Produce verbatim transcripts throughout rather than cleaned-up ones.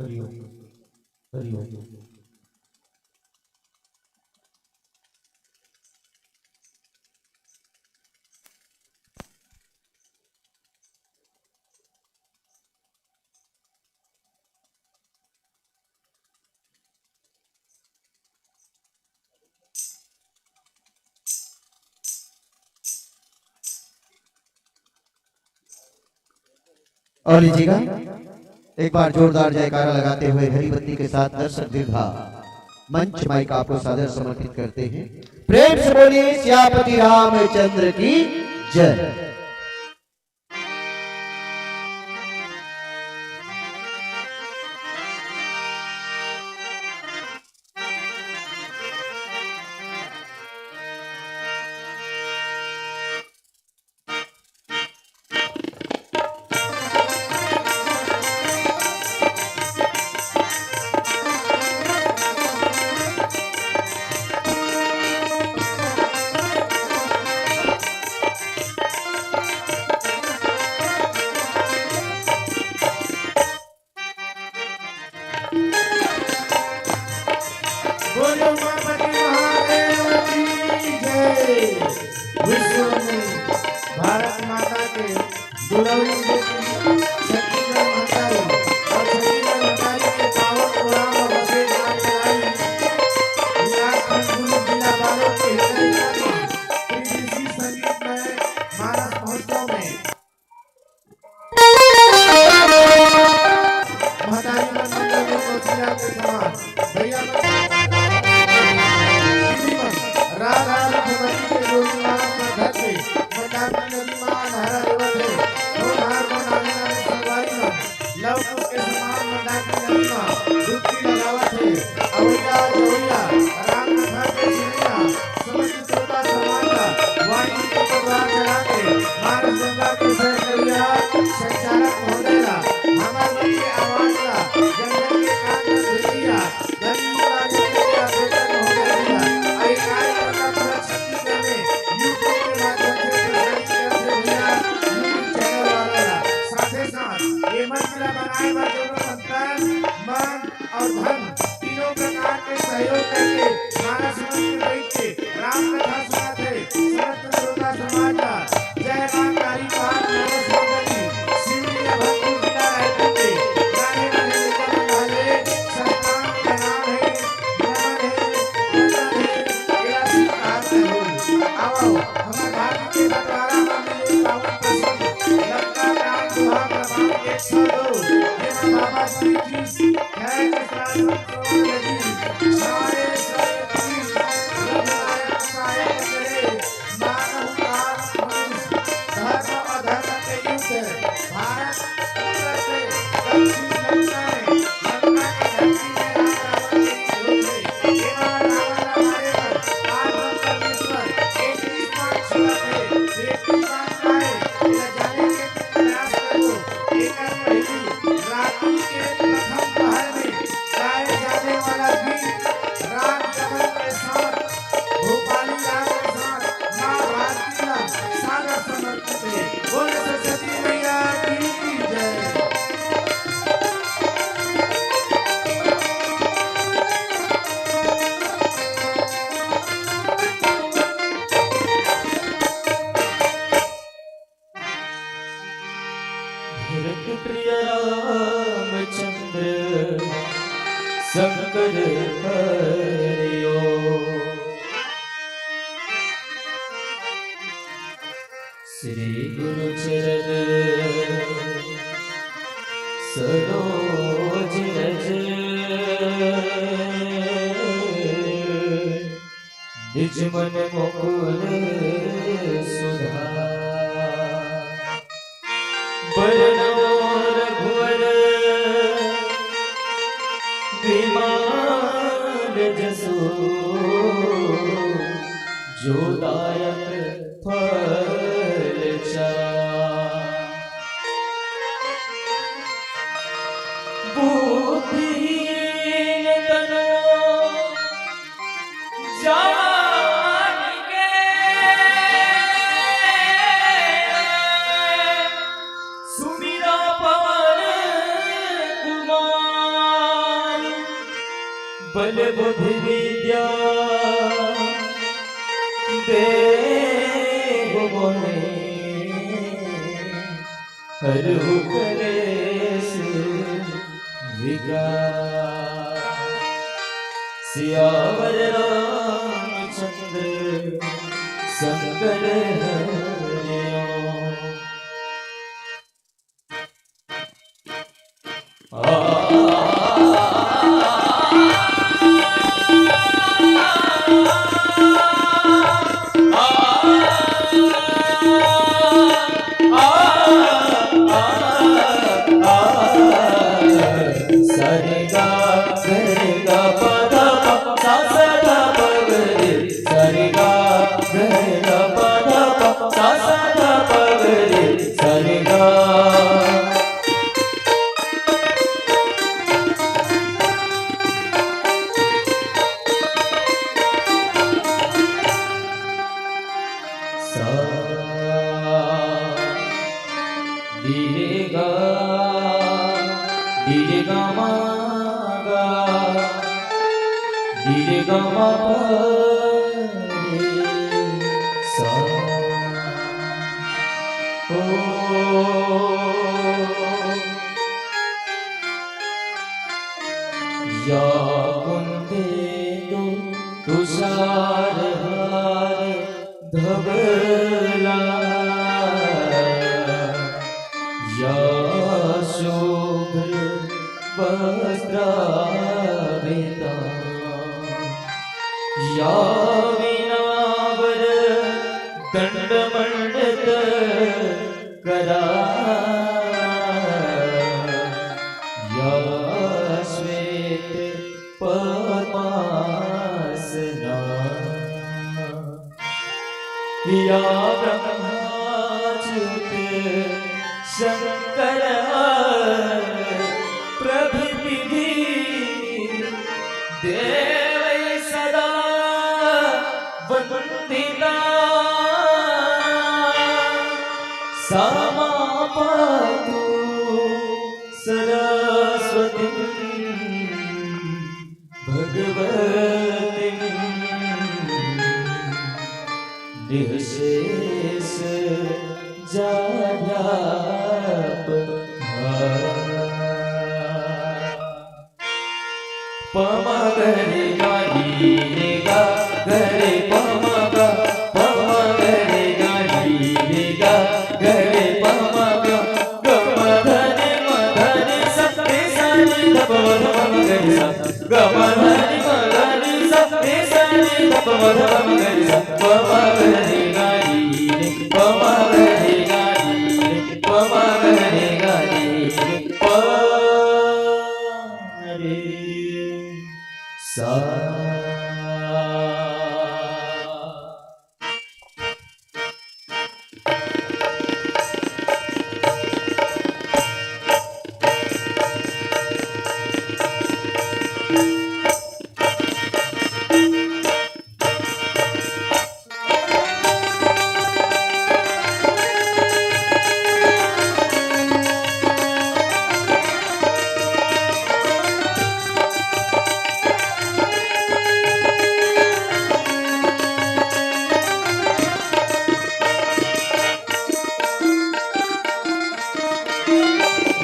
हरिओम। हरिओम। और लीजिएगा, एक बार जोरदार जयकारा लगाते हुए हरी बत्ती के साथ दर्शक दीर्घा मंच माई का आपको सादर समर्पित करते हैं। प्रेम से बोलिए सियापति रामचंद्र की जय। बोलो उमापति महादेव की जय। विश्व में भारत माता के दुलारी बेटी छत्तीसगढ़ महतारी और छत्तीसगढ़ महतारी के पावन उड़ान और बसे जाने वाली विराट खंड गुरु जिला बालोद के हृदय में त्रिदेशी संगीत में मानस महोत्सव में महतारी मन मंगल में कौशल्या के समान। भैया मन, दीदी मन, राधा रुक्मणी के जोड़ी मानस में धर के मंदाकिनी नदी मा अंधारा लेवत हे। होनहार मन, नानी नानी संगवारी मन, लव कुश के समान मंदाकिनी नदी मा डुबकी लगावत हे। अवैया जवैया, राम कथा के सुनैया, समस्त श्रोता समाज ला वाणी के पटवार चढ़ा के मानस गंगा के सैर करिया संचालक महोदय ला, हमर मन के आवाज ला जन जन के कान में भेजइया, धन्यवाद महोदय ला, अउ ये कार्यक्रम ला पूरा छत्तीसगढ़ में YouTube के माध्यम से प्रसारित करत हे भैया, YouTube channel वाला ला। साथे साथ ये मंच ला बनाए बर दोनों संतान, मन और धन तीनों प्रकार के सहयोग करके मानस मंच में बैठ के राम कथा सुनात हे। समस्त श्रोता समाज ला जय माँ काली पाठ मानस मंडली, सिवनी, अभनपुर जिला रायपुर के जाने माने नेता मन ला संस्थान के प्रणाम हे, नमन हे, वंदन हे, एला स्वीकार करो। आवो, हमर भाग्य के बंटवारा मा मिले पावन प्रसंग, लंका कांड दोहा क्रमांक एक सौ दो, जेमा बाबा श्री कृष्ण है के साथ संतोष लगी, सारे सारे तीर रघुनायक सायक करे, मानव काज मनुष्य, धर्म अधर्म के युद्ध, भारत उत्तर से दक्षिण लंका में, लंका के धरती में राम रावण के युद्ध हे। ये राम रावण ला मारे बर आज हम परमेश्वर एक ही बात सुनत हे, एक ही बात आए, ये जाने के प्रयास करो। एकर पहिली राति के प्रथम पहर में गाए जाने वाला गीत राग दमन के साथ, भोपाली राग के साथ माँ भारती ला सादर समर्पित हे। बोले सरस्वती मैया की जय। भरत प्रिय रामचंद्र शंकर हरिओ। श्री गुरु चरण सरोज रज। निज मन मुकुर सुधार। बरनउँ रघुवर विमान जसु, जो दायक फल चार। बुद्धिहीन तनु जान के सुमिरा पवन कुमार। बल बुद्धि विद्या देहु मोहे, हरहु कलेश विकार। सियावर रामचंद्र शंकर हरिओ। या कुंदेंदु तुषारहार धवला, या शुभ्र वस्त्रावृता, या वीणावर दंडमंडित करा, या श्वेत पद्मासना, या ब्रह्माच्युत शंकर प्रभृति देवै सदा वंदिता। सा मां पातु सरस्वती भगवती निःशेष जाड्यापहा। पमा गरे गा नी रे गा गरे पमा गा, पमा गरे गा नी रे गा गरे पमा गा, गमा धनी मा धनी सा रे सा नी ध प म ध प म गरे सा। गमा धनी मा धनी सा रे सा नी ध प म ध प म गरे सा। पमा गरे गा नी रे, पमा गरे गा नी रे, पमा गरे गा नी रे, पा रे सा।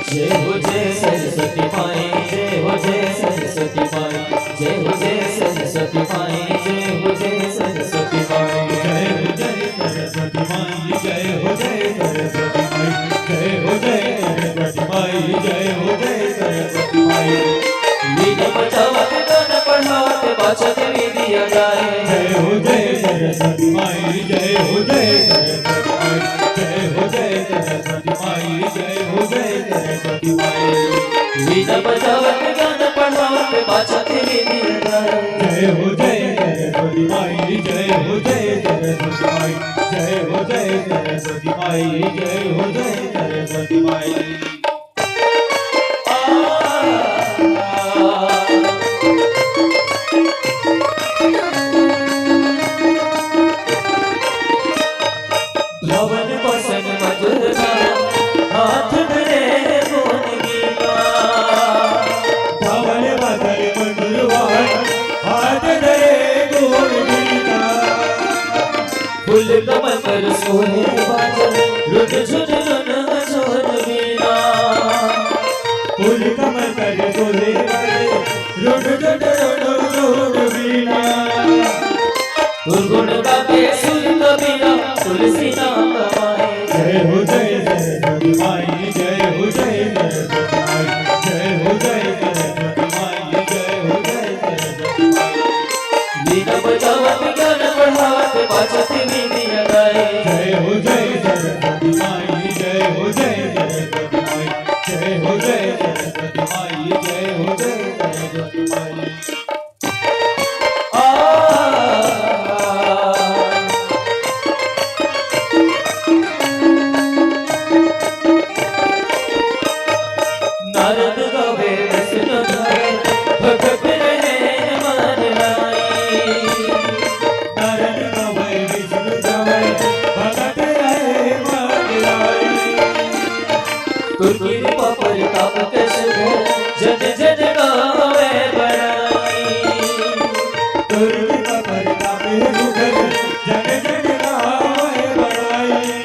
जय हो जय सरस्वती माई, जय हो जय सरस्वती माई, जय हो जय सरस्वती माई, जय हो जय सरस्वती माई, जय हो जय सरस्वती माई, जय हो जय सरस्वती माई, जय हो जय सरस्वती माई, जय हो जय सरस्वती माई। विद्या बचावत ज्ञान पढ़ावत बाचत विद्या दाई। जय हो जय सरस्वती माई, जय हो जय सरस्वती माई, जय हो जय सरस्वती माई, जय हो जय सरस्वती माई। विद्या बचावत ज्ञान पढ़ावत बाचत विद्या दाई। जय हो जय सरस्वती माई, जय हो जय सरस्वती माई, जय हो जय सरस्वती माई, जय हो जय सरस्वती माई। धवन बसन मधुर गान, हाथ धरे गुण गीता। धवन बसन मधुर गान, कमर कर सोहे बाजे, रुन झुन रुन झुन बीना। फूल कमर कर सोहे बाजे, रुन झुन रुन झुन बीना। तोर गुण गाके सुर कबीरा, तुलसी नाम गवाए। जय हो जय सरस्वती माई, जय हो जय सरस्वती माई, जय हो जय सरस्वती माई, जय हो जय सरस्वती माई। वीणा बजावत ज्ञान बढ़ावत बाजत वीणिया गाए। जय हो जय सरस्वती माई, जय हो जय सरस्वती माई, जय हो जय सरस्वती माई, जय हो जय सरस्वती माई। आ। नारद गावे विष्णु गावे, भगत रहे मन लाई। नारद गावे विष्णु गावे, भगत रहे मन लाई। तुर कृपा परताप कस भय, जन जन गावे बड़ाई। तुर कृपा परताप सुभय, जन जन गावे बड़ाई।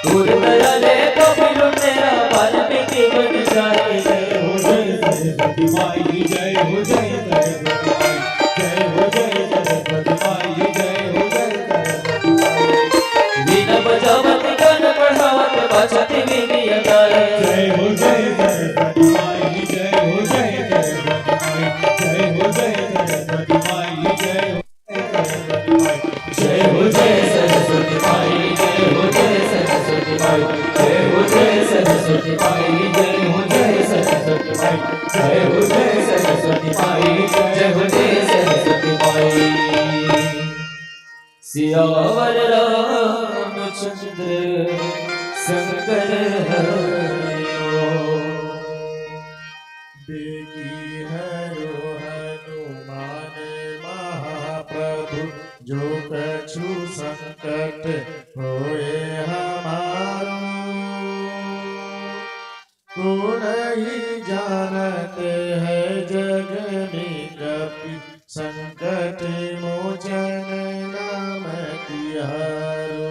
तुर दया ले कबीर मेरा, वाल्मीकि बन जाए। जय हो जय सरस्वती माई, जय हो जय सरस्वती माई, जय हो जय सरस्वती माई, जय हो जय सरस्वती माई। वीणा बजावत ज्ञान बढ़ावत बाजत वीणिया गाए। जय हो जय सरस्वती माई, जय हो जय सरस्वती माई, जय हो जय सरस्वती माई, जय हो जय सरस्वती माई। जय हो जय सरस्वती माई, जय हो जय सरस्वती माई, जय हो जय सरस्वती माई, जय हो जय सरस्वती माई, जय हो जय सरस्वती माई, जय हो जय सरस्वती माई। सियावर रामचंद्र शंकर हरिओ। बेगी हरो हनुमान महाप्रभु, जो कछु संकट होए हमारो। को नहीं जानते हैं जग में कपि, संकट मोचन नाम तिहारो।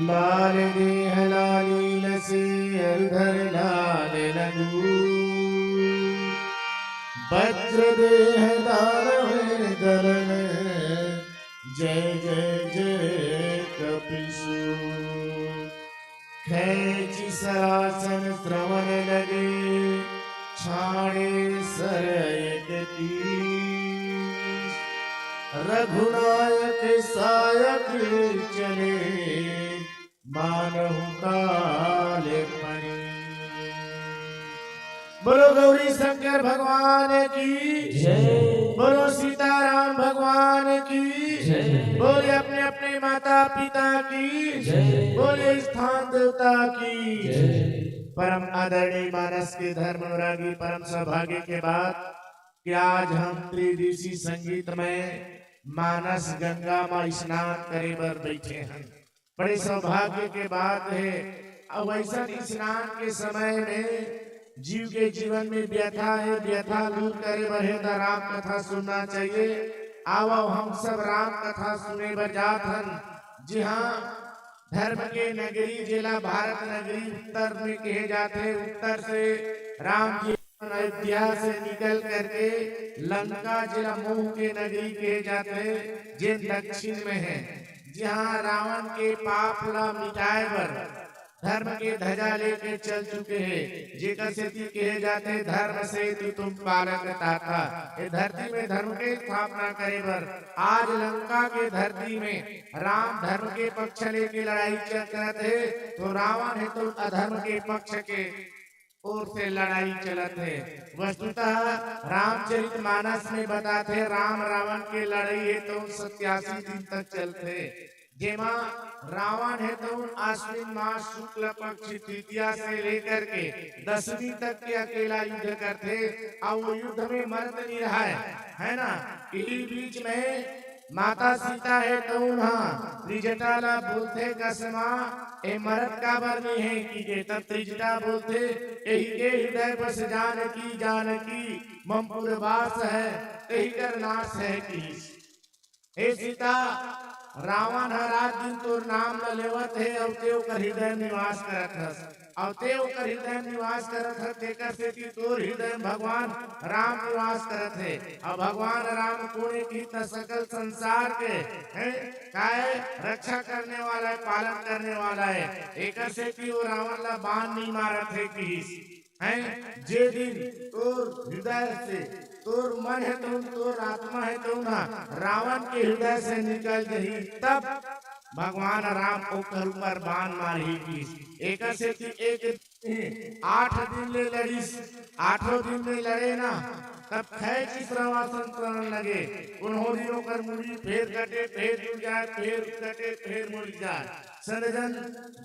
लाल देह लालील से अरुधर लाल लंगू, वज्र देह दानव दलन, जय जय जय कपिसू। खैंची सरासन श्रवण लगे, छाड़े सर एक तीस। रघुनायक सायक चले, मानहु काल फनी। बोलो गौरी शंकर भगवान की जय। बोलो सीताराम भगवान की जय। बोले अपने अपने माता पिता की जय। बोले स्थान देवता की जय। परम आदरणीय मानस के धर्म अनुरागी, परम सौभाग्य के बात कि आज हम त्रिदिशी संगीत में मानस गंगा में स्नान करे बर बैठे हैं। बड़े सौभाग्य के बात है। अब ऐसा स्नान के समय में जीव के जीवन में व्यथा है, व्यथा दूर करे बर है तो राम कथा सुनना चाहिए। आओ, आओ, हम सब राम कथा सुने बर जात हन। जी हाँ, धर्म के नगरी जेला भारत नगरी उत्तर में कहे जाथे, उत्तर से राम जी अयोध्या से निकल करके लंका जेला मोह के नगरी कहे जाथे, जे दक्षिण में है, जहाँ रावण के पाप ला मिटाए बर धर्म के ध्वजा लेके चल चुके हैं, जेकर सेती कहे जाथे धर्म सेतु तुम पालक ताथा। ये धरती में धर्म के स्थापना करे बर आज लंका के धरती में राम धर्म के पक्ष लेके लड़ाई चल करत हे, तो रावण हे तो अधर्म के पक्ष के ओर से लड़ाई चलत हे। वस्तुतः रामचरित मानस में बताथे, राम रावण के लड़ाई हे तो सत्यासी दिन तक चलथे, जेमा रावण हे तो आश्विन मास शुक्ल पक्ष तृतीया से लेकर के दसवीं तक के अकेला युद्ध करथे, अउ वो युद्ध में मरत नहीं रहा है, है ना? इही बीच में माता सीता हे तउन ह त्रिजटा ला बोलथे, "कसमा, ए मरत काबर नइ हे?" कि के तब त्रिजटा बोलथे, "एही के हृदय बस जानकी, जानकी मम पुरवास है, तेही कर नाश है" किहिस। हे सीता, रावण ह रात दिन तोर नाम ल लेवत हे, अउ ते ओकर हृदय म निवास करत हस, अउ ते ओकर हृदय म निवास करत हस, तेकर सेती तोर हृदय म भगवान राम निवास करत हे। अउ भगवान राम कोन ए किही त सकल संसार के, हैं, काय, रक्षा करने वाला हे, पालन करने वाला हे। एकर सेती वो रावण ला बाण नइ मारत हे किहिस। हैं, जे दिन तोर हृदय से, तोर मन हे तउन, तोर आत्मा हे तउन ह रावण के हृदय से निकल जही, तब भगवान राम ओकर ऊपर बाण मारही किहिस। एकर सेती एक दिन आठ दिन ले लड़िस, आठों दिन ले लड़े ना, तब खय चिसरावासन करन लगे। उन्हों दिन ओकर मुड़ी फेर कटे, फेर जुड़ जाय, फेर कटे, फेर मुड़ जाय। संत जन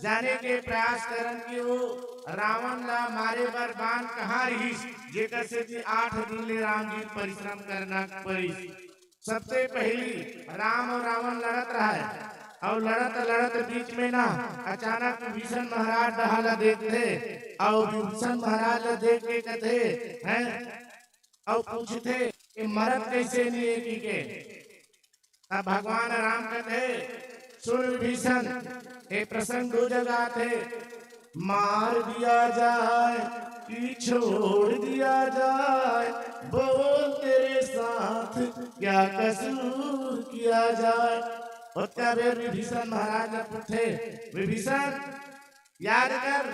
जाने के प्रयास करन कि वो रावण ला मारे बर बाण कहाँ रिहिस, जेकर सेती आठ दिन ले राम जी परिश्रम करना परिस। सबसे पहली राम अउ रावण लड़त रहय, अउ लड़त लड़त बीच में ना अचानक विभीषण महाराज डहा ला देखथे, अउ विभीषण महाराज ला देख के कथे, हैं, अउ पूछथे कि मरत कैसे नहीं है की के। तब भगवान राम कथे, सुन विभीषण, ये प्रसंग दो जगह आथे, मार दिया जाए कि छोड़ दिया जाए, बोल तेरे साथ क्या कसूर किया जाए। ओतका बेर विभीषण महाराज ला पूछथे, विभीषण, याद कर,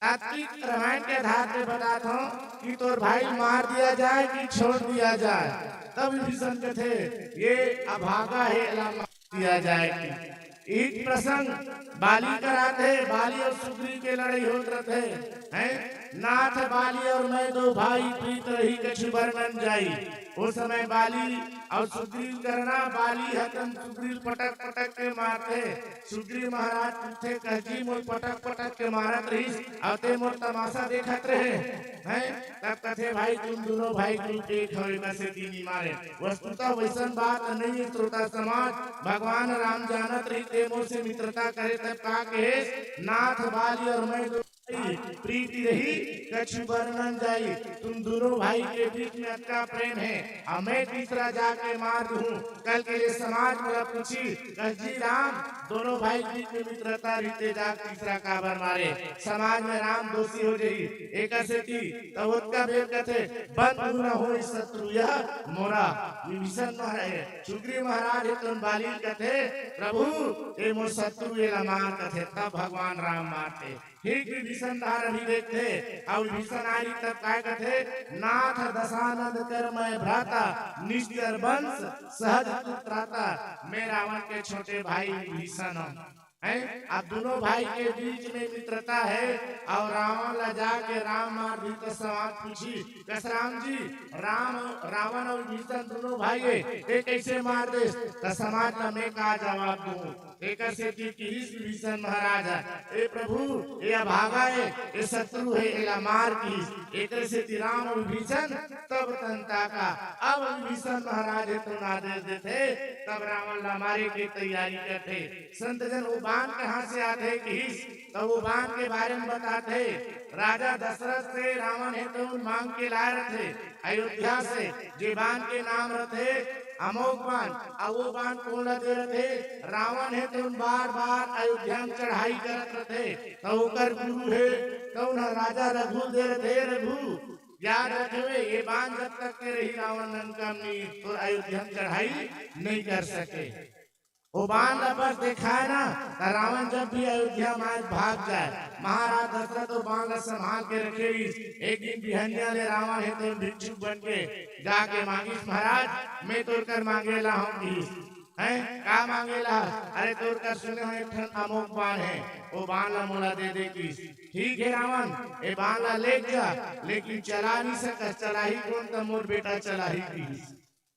तात्विक रामायण के आधार पे बतात हूँ कि तोर भाई मार दिया जाए कि छोड़ दिया जाए। तब विभीषण कथे, ये अभागा हे, एला मार दिया जाए कि। एक प्रसंग बाली कर आथे, बाली अउ सुग्रीव के लड़ई होत रथे, हैं? नाथ बाली अउ मैं दो भाई, प्रीत रही कछु बरनन जाई। ओ समय बाली अउ सुग्रीव करना, बाली ह तन सुग्रीव पटक पटक के मारथे। सुग्रीव महाराज पूछथे, कस जी मोर पटक पटक के मारत रहिस, अउ ते मोर तमाशा देखत रहे, हैं? तब कथे, भाई तुम दोनों भाई ग्रुप एक हव, एकर सेती नइ मारे। वस्तुतः वइसन बात नइ हे श्रोता समाज, भगवान राम जानत रहिते मोर से मित्रता करे, तब का कहेस, नाथ बाली अउ मैं दो प्रीति रही कछु बरनन जाई। तुम दोनों भाई के बीच में अतका प्रेम हे, अउ मैं तीसरा जाके मार दूहूं। कल के लिए समाज मोला पूछही, कस जी राम, दोनों भाई के बीच में मित्रता रहिते जा तीसरा काबर मारे? समाज में राम दोषी हो जही। एकर सेती तब ओतका बेर कथे, बंधु न होय शत्रु यह मोरा। विभीषण महाराज, सुग्रीव महाराज हे तउन बाली कथे, प्रभु, ये मोर शत्रु, एला मार कथे। तब भगवान राम मारथे। ठीक विभीषण डहर अभी देखथे, अउ विभीषण आही तब काय कथे, नाथ दशानन कर मैं भ्राता, निश्चर वंश सहज तू त्राता। मैं रावण के छोटे भाई विभीषण हूँ। हैं? अब दोनों भाई के बीच में मित्रता हे, अउ रावण ला जाके राम मार दी त समाज पूछही, कस राम जी, राम, रावण अउ विभीषण दोनों भाई हे, ते कैसे मार देस? त समाज ला मैं का जवाब दूं? एकर सेती किहिस विभीषण महाराज ह, ए प्रभु, ए अभागा हे, ए शत्रु हे, एला मार किहिस। एकर सेती राम अउ विभीषण तब तन ताका। अब विभीषण महाराज हे तउन आदेश देथे, तब रावण ला मारे के तैयारी करथे। संत जन, वो बाण कहाँ से आथे किहिस, त वो बाण के बारे में बताथे। राजा दशरथ से रावण हे तउन मांग के लाय रथे अयोध्या से, जे बाण के नाम रथे अमोघ बाण। अउ वो बाण कोन ला दे रथे? रावण हे तउन बार बार अयोध्या में चढ़ाई करत रथे, त ओकर गुरु हे तउन ह राजा रघु दे रथे, रघु, याद रखबे, ये बाण जब तक के रही रावण लंका में, तोर अयोध्या में चढ़ाई नइ कर सके। वो बाण ला बस देखाय ना, त रावण जब भी अयोध्या में आय, भाग जाय। महाराज दशरथ वो बाण ला संभाल के रखे रहिस। एक दिन बिहनिया ले रावण हे तउन भिक्षुक बन के जाके मांगिस, महाराज, मैं तोर कर मांगे ला हूँ किहिस। हैं, का मांगे ला? अरे तोर कर सुने हंव एक ठन अमोघ बाण हे, वो बाण ला मोला दे दे किहिस। ठीक हे रावण, ए बाण ला लेग जा, लेकिन चला नइ सकस, चलाही कोन? त मोर बेटा चलाही किहिस।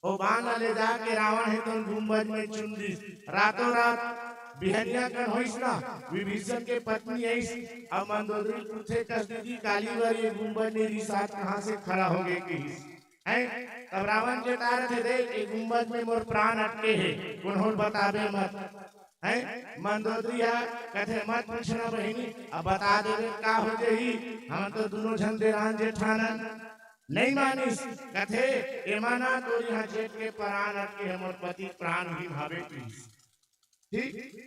ओ बाण ला ले जाके रावण हे तउन गुंबद में चुन दिस। रातों रात बिहनिया कन होइस ना, विभीषण के पत्नी आइस, अउ मंदोदरी पूछथे, कस दीदी, काली बर ये गुंबद में रिहिस, आज कहाँ से खड़ा होगे किहिस। हैं? तब रावण चेता रथे, देख, ये गुंबद में मोर प्राण अटके हे, कोनो ल बताबे मत। हैं? मंदोदरी ह कथे, मत पूछना बहिनी, अब बता देबे का हो जही, हमन तो दोनों झन देरान जेठान अन। नहीं मानिस। कथे, "एमा ना तोर इहाँ जेठ के परान अटके हे, मोर पति के प्राण उही म हावे," कहिस। ठीक?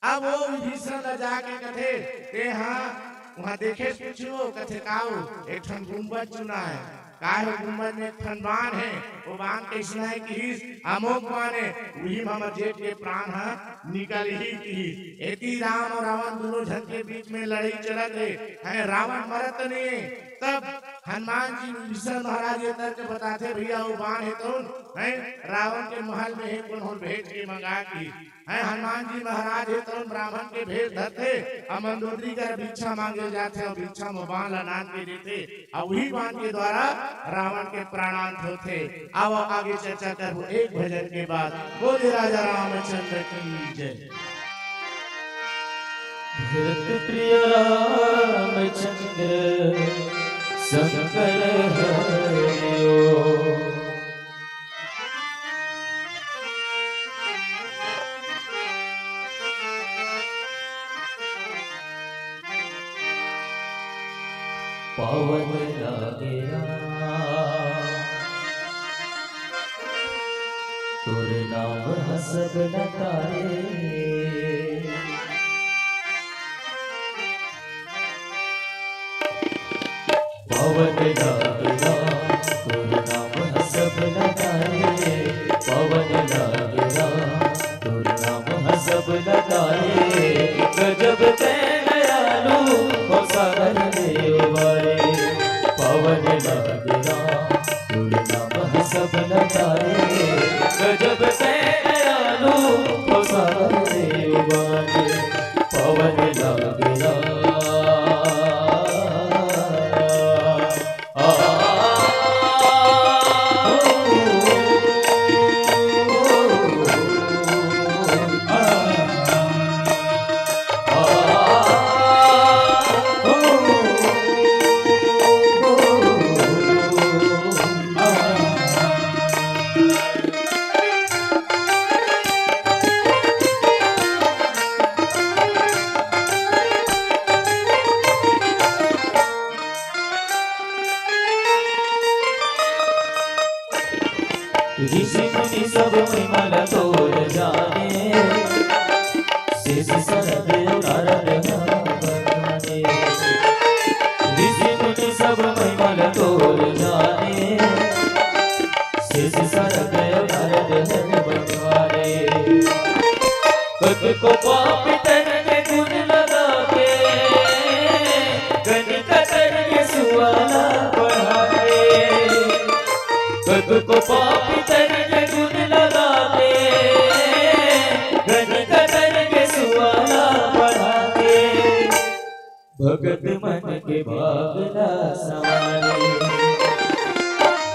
अब वो विभीषण ला जाके कथे, "तें हा उहाँ देखेस कुछु?" कथे, "का ओ?" "एक ठन गुम्बद चुना हे।" "का हे गुम्बद में?" "एक ठन बान हे।" "वो बान कइसना हे?" कहिस, "अमोक बान हे, उही म हमर जेठ के प्राण ह निकलही," कहिस। एती राम अउ रावण दूनों झन के बीच में लड़ई चलत हे, हैं, रावण मरत नइ हे। तब हनुमान जी विभीषण महाराज ये तर्क बताथे, "भैया, वो बान हे तउन, हैं, रावण के महल में हे, कोनो ल भेज के मंगा," कहिस। हैं, हनुमान जी महाराज हे तउन ब्राह्मण के भेष धरथे, अउ मंदोदरी कर भिक्षा मांगे जाथे, अउ भिक्षा म बान ल नान के देथे, अउ उही बान के द्वारा रावण के प्राणांत होथे। आवव आगे चर्चा करबो एक भजन के बाद। बोले राजा रामचंद्र की जय। भरत प्रिय रामचंद्र शंकर हरिओ। पावन लागे राम, तोर नाम ह सबला तारे। पावन लागे राम, तोर नाम ह सबला तारे। पावन लागे राम, तोर नाम ह सबला तारे। गजब तैं दयालु, अवतार ले अवतारे। पावन लागे राम, तोर नाम ह सबला तारे। गजब तैं दयालु, अवतार ले अवतारे। पावन लागे राम। ऋषि मुनि सब महिमा ल तोर जाने, शेष सरद नारद हर बखाने। ऋषि मुनि सब महिमा ल तोर जाने, शेष सरद नारद हर बखाने। कतको पापी तन के गुण लगा के, गणिका तन के सुआ ला पढ़ा के। कतको पापी तन के गुण लगा के, गणिका तन के सुआ ला पढ़ा के। भगत मन के भाग ला संवारे।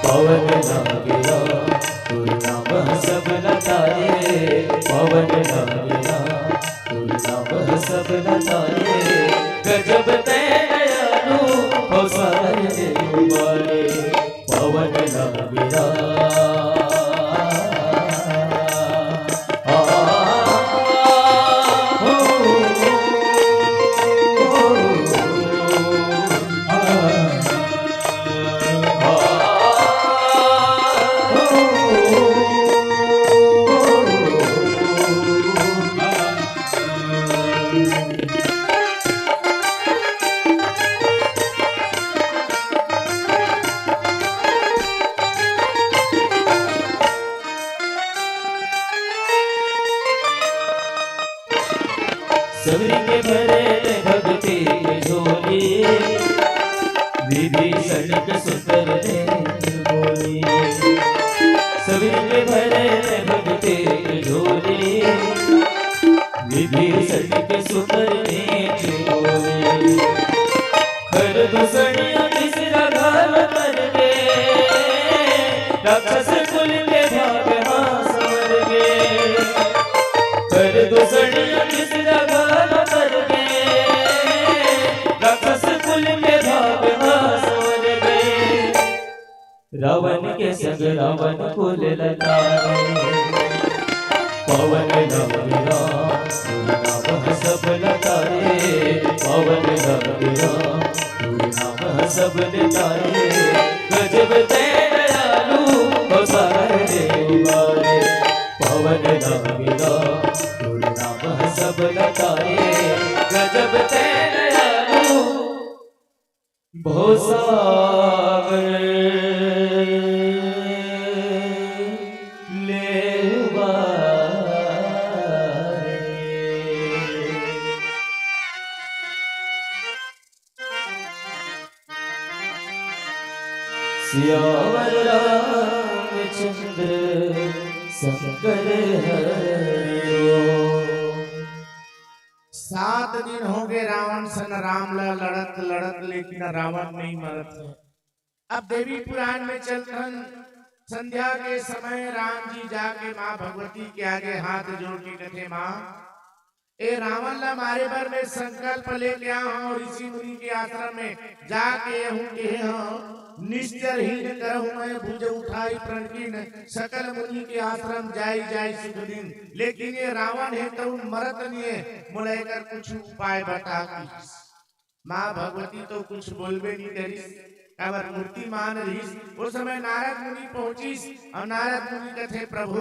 पावन लागे राम, तोर नाम ह सबला तारे। पावन लागे राम, तोर नाम ह सबला तारे। गजब तैं दयालु, अवतार ले अवतारे। पावन लागे राम। सबरी के भरे ले भगती के झोली, विभीषण के सुंदर नेत्र बोली। सबरी के भरे ले भगती के झोली, विभीषण के सुंदर नेत्र बोली। खर दूसरिया तीसरा घाल कर के, राक्षस कुल के भाग हाँ संवर गे। खर दूसरिया तीसरा घाल कर के, राक्षस कुल के भाग हाँ संवर गे। रावण के संग रावण कुल लतारे। पावन लागे राम, तोर नाम ह सबला तारे। पावन लागे राम, तोर नाम ह सबला तारे। गजब ते दयालु हो सारे उबारे, पवन लागिला गुरु नाम सब लतारे। गजब ते दयालु भवसागर ले उबारे। सियावर रामचंद्र शंकर हरि। सात दिन हो गए रावण सन राम ला लड़त लड़त, लेकिन रावण नहीं मरत है। अब देवी पुराण में चलथन। संध्या के समय राम जी जाके माँ भगवती के आगे हाथ जोड़ के कथे, माँ, ए रावण ला मारे बर मैं संकल्प लेके आ हूँ, ऋषि मुनि के आश्रम में जाके यहूँ के हूँ निश्चर ही करहूँ मैं, भुज उठाई प्रणकीन सकल मुनि के आश्रम जाई जाई सुख दिन। लेकिन ये रावण है तो मरत नहीं है, मोला एकर कुछ उपाय बता की। माँ भगवती तो कुछ बोलबे नहीं करिस, काबर मूर्तिमान रहिस। वो समय नारद मुनि पहुंचिस और नारद मुनि कथे, प्रभु,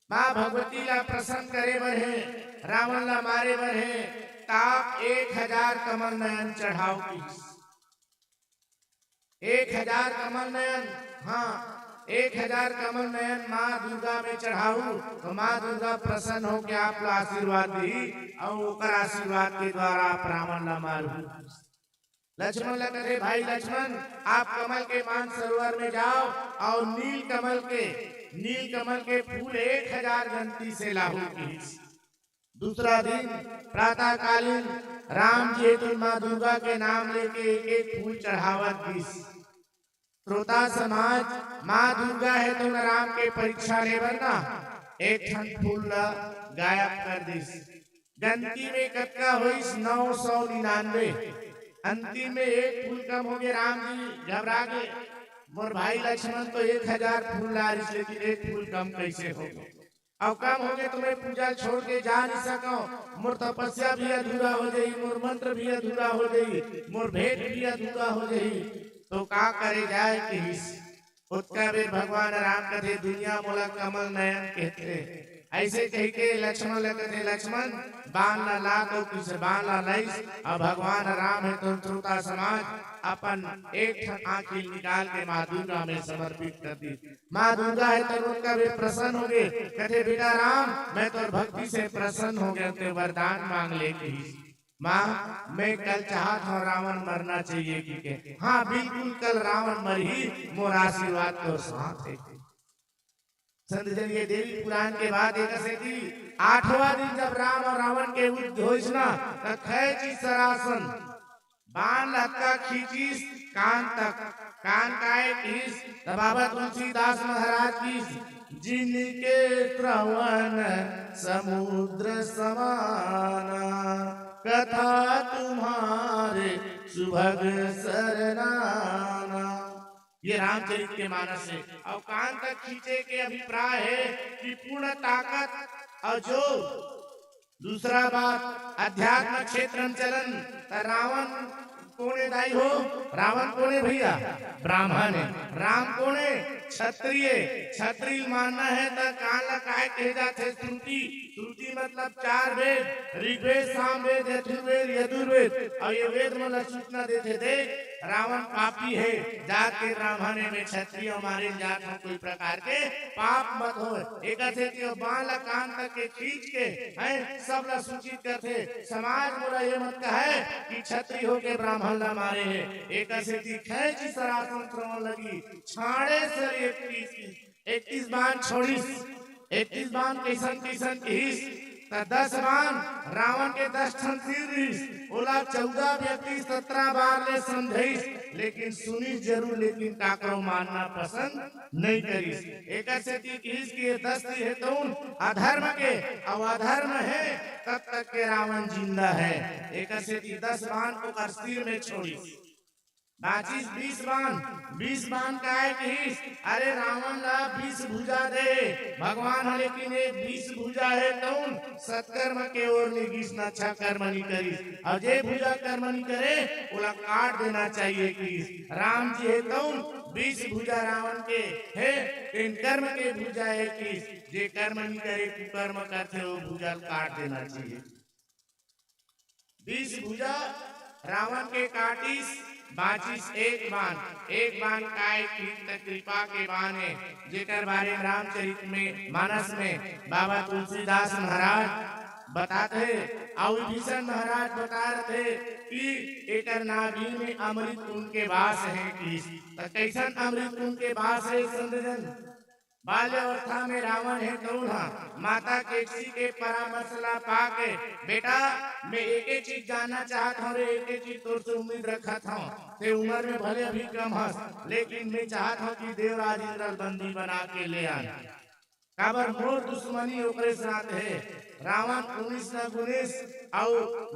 माँ भगवती ला प्रसन्न करे बर है, रावण ला मारे बर है, ताप एक हजार कमल नयन चढ़ाओ किस। एक हजार कमल नयन, हाँ, एक हजार कमल नयन माँ दुर्गा में चढ़ाऊ, तो माँ दुर्गा प्रसन्न होके आप ला आशीर्वाद दी और ओकर आशीर्वाद के द्वारा आप रावण ला मारू। लक्ष्मण ला कथे, भाई लक्ष्मण, आप कमल के मान सरोवर में जाओ और नील कमल के, नील कमल के फूल एक हजार गंती से लाहू किस। दूसरा दिन प्रातःकालीन राम जी तुम माँ दुर्गा के नाम लेके एक एक फूल चढ़ावत दिस। श्रोता समाज, माँ दुर्गा है तो राम के परीक्षा ले बर ना एक ठन फूल ला गायब कर दिस। गंती में कतका होइस? नौ सौ निन्यानवे। अंतिम में एक फूल कम हो गए। राम जी घबरा गए, मोर भाई लक्ष्मण तो एक हजार फूल ला रिस, लेकिन एक फूल कम कैसे हो गए? अब कम हो गए तो मैं पूजा छोड़ के जा नहीं सकूं, मोर तपस्या भी अधूरा हो जाई, मोर मंत्र भी अधूरा हो जाई, मोर भेंट भी अधूरा हो जाई। तो का करे जाए किहिस। ओतका बेर भगवान राम कथे, दुनिया मोला कमल नयन कहथे। ऐसे कह के लक्ष्मण ल कथे, लक्ष्मण, बाण ला ला तो किस बाण ला लाइस, और भगवान राम है तो श्रोता समाज अपन एक ठन आंखी निकाल के माँ दुर्गा में समर्पित कर दी। माँ दुर्गा है तो ओतका बेर प्रसन्न हो गए, कथे, बेटा राम, मैं तोर भक्ति से प्रसन्न हो गया, ते वरदान मांग ले किहिस। माँ, मैं कल चाहत हूँ रावण मरना चाहिए कि के? हाँ, बिल्कुल कल रावण मरही, मोर आशीर्वाद तोर साथ है। संत जन, ये देवी पुराण के बात एक सेती आठवां दिन जब राम और रावण के युद्ध होइस ना, त खैची सरासन बाण लतका खींचिस कान तक। कान काय किहिस? त बाबा तुलसीदास महाराज किहिस, जिनके श्रवण समुद्र समाना, कथा तुम्हारे सुभग सरनाना। ये रामचरित के मानस है। और कान तक खींचे के अभिप्राय है कि पूर्ण ताकत और जो दूसरा बात, अध्यात्म क्षेत्र में चलन, त रावण कोने दाई हो? रावण कोने भैया? ब्राह्मण है। राम कोने? क्षत्रिय। क्षत्रिय मानना है त कान ला काय कहे जाथे? श्रुति। श्रुति मतलब चार वेद, ऋग्वेद, सामवेद, अथर्ववेद, यजुर्वेद। और ये वेद मन ला सूचना देथे, देख, रावण पापी है, जात के ब्राह्मण है, मैं क्षत्रिय हूँ, मारे जात हूँ, कोई प्रकार के पाप मत हो। एक सेती बाण ला कान तक के खींच के, हैं, सब ला सूचित करथे। समाज मोला ये मत कहे कि क्षत्रिय होके ब्राह्मण ला मारे है। एक सेती खैची सरासन श्रवण लगी, छाड़े सर इकतीस की, इकतीस बाण छोड़िस। इकतीस बाण कैसन कैसन किहिस? त दस बाण रावण के दस ठन सिर रिहिस, ओला चौदह व्यक्ति सत्रह बार ले समझाइस, लेकिन सुनिस जरूर, लेकिन काकरो मानना पसंद नहीं करिस। एक सेती किहिस कि ये दस ती है तउन अधर्म के, अउ अधर्म है तब तक के रावण जिंदा है। एक सेती दस बाण ओकर सिर में छोड़िस। बांचिस बीस बान। बीस बान काय किहिस? अरे, रावण ला बीस भुजा दे भगवान ह, लेकिन एक बीस भुजा हे तउन सत्कर्म के ओर नी गिस, न अच्छा कर्म नी करिस। अउ जे भुजा कर्म नी करे, ओला काट देना चाहिए किहिस। राम जी हे तउन बीस भुजा रावण के हे, तेन कर्म के भुजा हे किहिस। जे कर्म नी करे, कुकर्म करथे, वो भुजा ल काट देना चाहिए। बीस भुजा रावण के काटिस, बांचिस एक बान। एक बान काय किहिस त कृपा के बान हे, जेकर बारे में रामचरित में, मानस में बाबा तुलसीदास महाराज बताथे, अउ विभीषण महाराज बताथे कि एकर नाभि में अमृत कुंड के बास हे किहिस। त कइसन अमृत कुंड के बास हे संत जन? बाल्यावस्था में रावण हे तउन ह माता केकसी के परामर्श ला पाके, "बेटा, मैं एके चीज जानना चाहत हंव रे, एके चीज तोर से उम्मीद रखत हंव, ते उम्र में भले अभी कम हस, लेकिन मैं चाहत हंव कि देवराज इंद्र ल बंदी बना के ले आन, काबर मोर दुश्मनी ओकरे साथ हे।" रावण उनिस न गुनिस अउ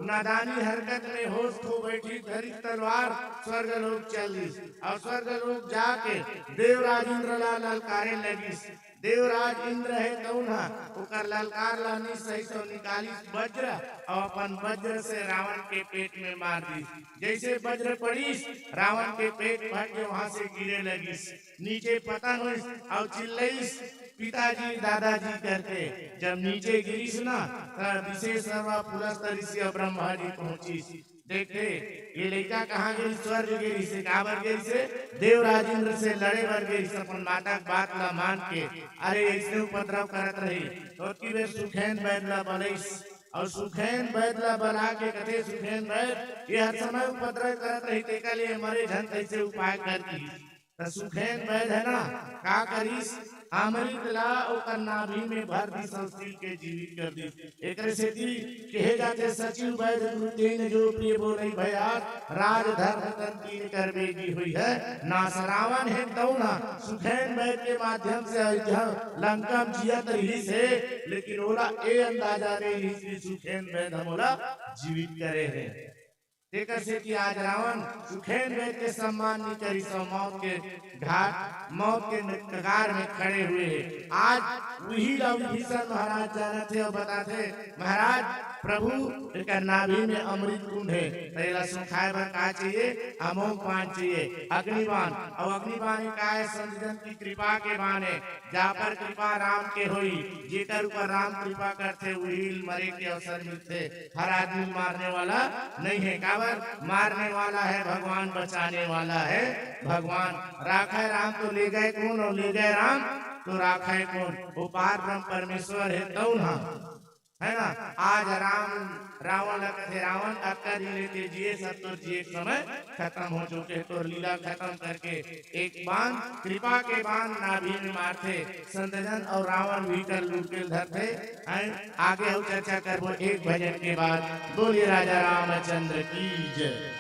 नादानी हरकत में होश खो बैठिस, धरिस तलवार, स्वर्ग लोक चल दिस अउ स्वर्ग लोक जाके देवराज इंद्र ला ललकारे लगिस। देवराज इंद्र हे तउन ह ओकर ललकार ला नी सहिस अउ निकालिस वज्र अउ अपन वज्र से रावण के पेट में मार दिस। जइसे वज्र पड़िस, रावण के पेट फट के वहां से गिरे लगिस, नीचे पतन होइस अउ चिल्लइस, "पिताजी, दादाजी" करके। जब नीचे गिरिस ना, त विशेष सर्वा पुलस्त ऋषि अउ ब्रह्मा जी पहुंचिस। देखथे, ये लइका कहाँ गिरिस? स्वर्ग गिरिस हे। काबर गिरिस हे? देवराज इंद्र से लड़े बर गिरिस, अपन माता के बात ला मान के। अरे, अइसने उपद्रव करत रही, तो ओतकी बेर सुखेन बैद ला बलइस, अउ सुखेन बैद ला बला के कथे, "सुखेन बैद, ये हर समय उपद्रव करत रही, तेकर ले मरे झन कइसे उपाय कर दिस।" त सुखेन बैद हे ना, का करिस? अमृत ला ओकर नाभि में भर दिस अउ सील के जीवित कर दिस। एकरे सेती कहे जाथे, "सचिव बैद गुरु तेन जो प्रिय बोलइ भयास, राज धर्म तन कीन कर बेगी होई है नास।" रावण हे तउन ह सुखेन बैद के माध्यम से अयोध्या लंका म जियत रिहिस हे, लेकिन ओला ए अंदाजा नइ रिहिस कि सुखेन बैद ह मोला जीवित करे हे। तेकर सेती आज रावण सुखेन बैद के सम्मान नइ करिस अउ मौत के घाट, मौत के कगार में खड़े हुए हे। आज उही ला विभीषण महाराज जानत हे अउ बताथे, "महाराज, प्रभु, एकर नाभि में अमृत कुंड हे, त एला सुखाए बर का चाहिए? अमोघ बाण चाहिए, अग्नि बाण।" अउ अग्नि बाण का हे? संत जन की कृपा के बाण हे। जा पर कृपा राम के होई, जेकर ऊपर राम कृपा करथे, उही ल मरे के अवसर मिलथे। हर आदमी मारने वाला नहीं है। काबर? मारने वाला है भगवान, बचाने वाला है भगवान। राखय राम तो ले गए कोन, अउ ले गए राम तो राखय कोन? वो पार ब्रह्म परमेश्वर हे तउन ह। है ना? आज राम, रावण ला कथे, "रावण, अतका दिन ले ते जिए, सब तोर जिए के समय खतम हो चुके, तोर लीला खतम करके।" एक बाण, कृपा के बाण नाभि में मारथे। संत जन अउ रावण भी कर लूट के धरथे। हैं? आगे अउ चर्चा करबो एक भजन के बाद। बोलिए राजा रामचंद्र की जय।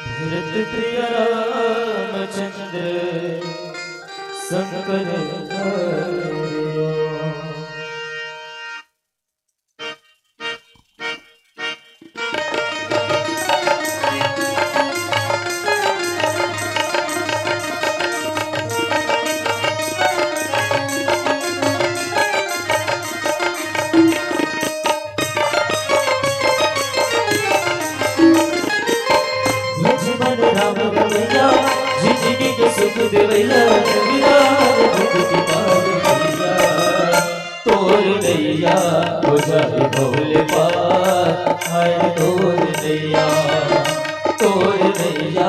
भरत प्रिय रामचंद्र शंकर करो। लक्ष्मण राम रमैया, जिंदगी के सुख देवैया, जगदार दुख के पार भैया। तोर नैया हो जाए भव ले पार, हाय तोर नैया, तोर नैया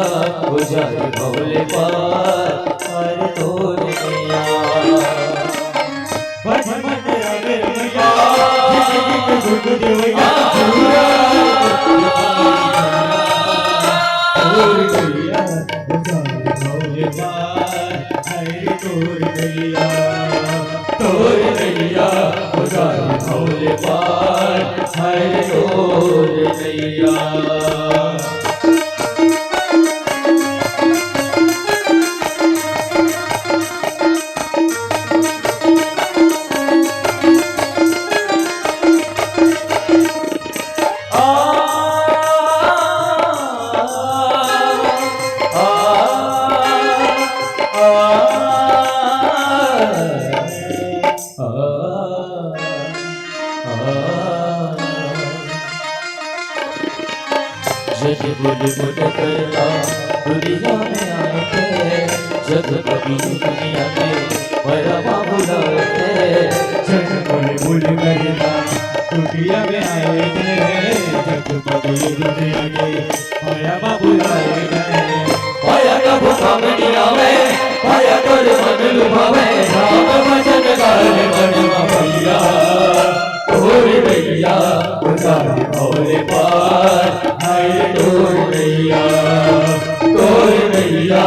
हो जाए भव ले पार, हाय तोर नैया। बचपन रागे मैया, जिंदगी के सुख देवैया, तोर नैया हो जाए भव ले पार, हाय तोर नैया, तोर नैया हो जाए भव ले पार, हाय तोर नैया। झट बोल बोल करता दुनिया में आए थे, जब कभी दुनिया में मया बाबू लाए थे। झट बोल बोल करता दुनिया में आए थे, जब कभी दुनिया में मया बाबू लाए थे। मया कभू काम नहीं आवे, मया कर मन लुभावे, राम भजन गावे मन भैया। तोर भैया उतार भौले पार, हाय रे तोर भैया। तोर भैया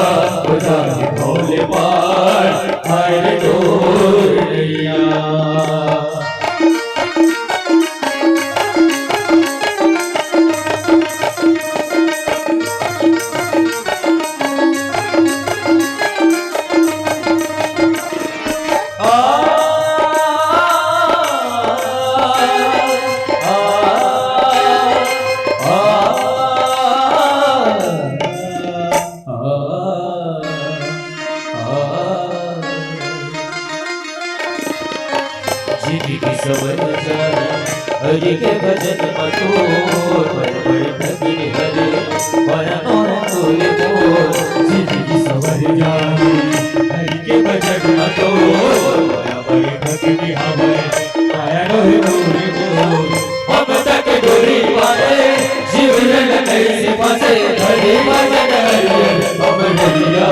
उतार भौले पार, हाय रे तोर भैया। जिंदगी सवर जाए हरि के भजन म तोर, बड़ बड़ ठगिन हरे, मया नोहे तोरे मोर। जिंदगी सवर जाए हरि के भजन म तोर, बड़ बड़ ठगिन हरे, मया नोहे तोरे मोर। ममता के डोरी वाले जीवन कैसे फंसे, हरे भजन हरियर हम नैया।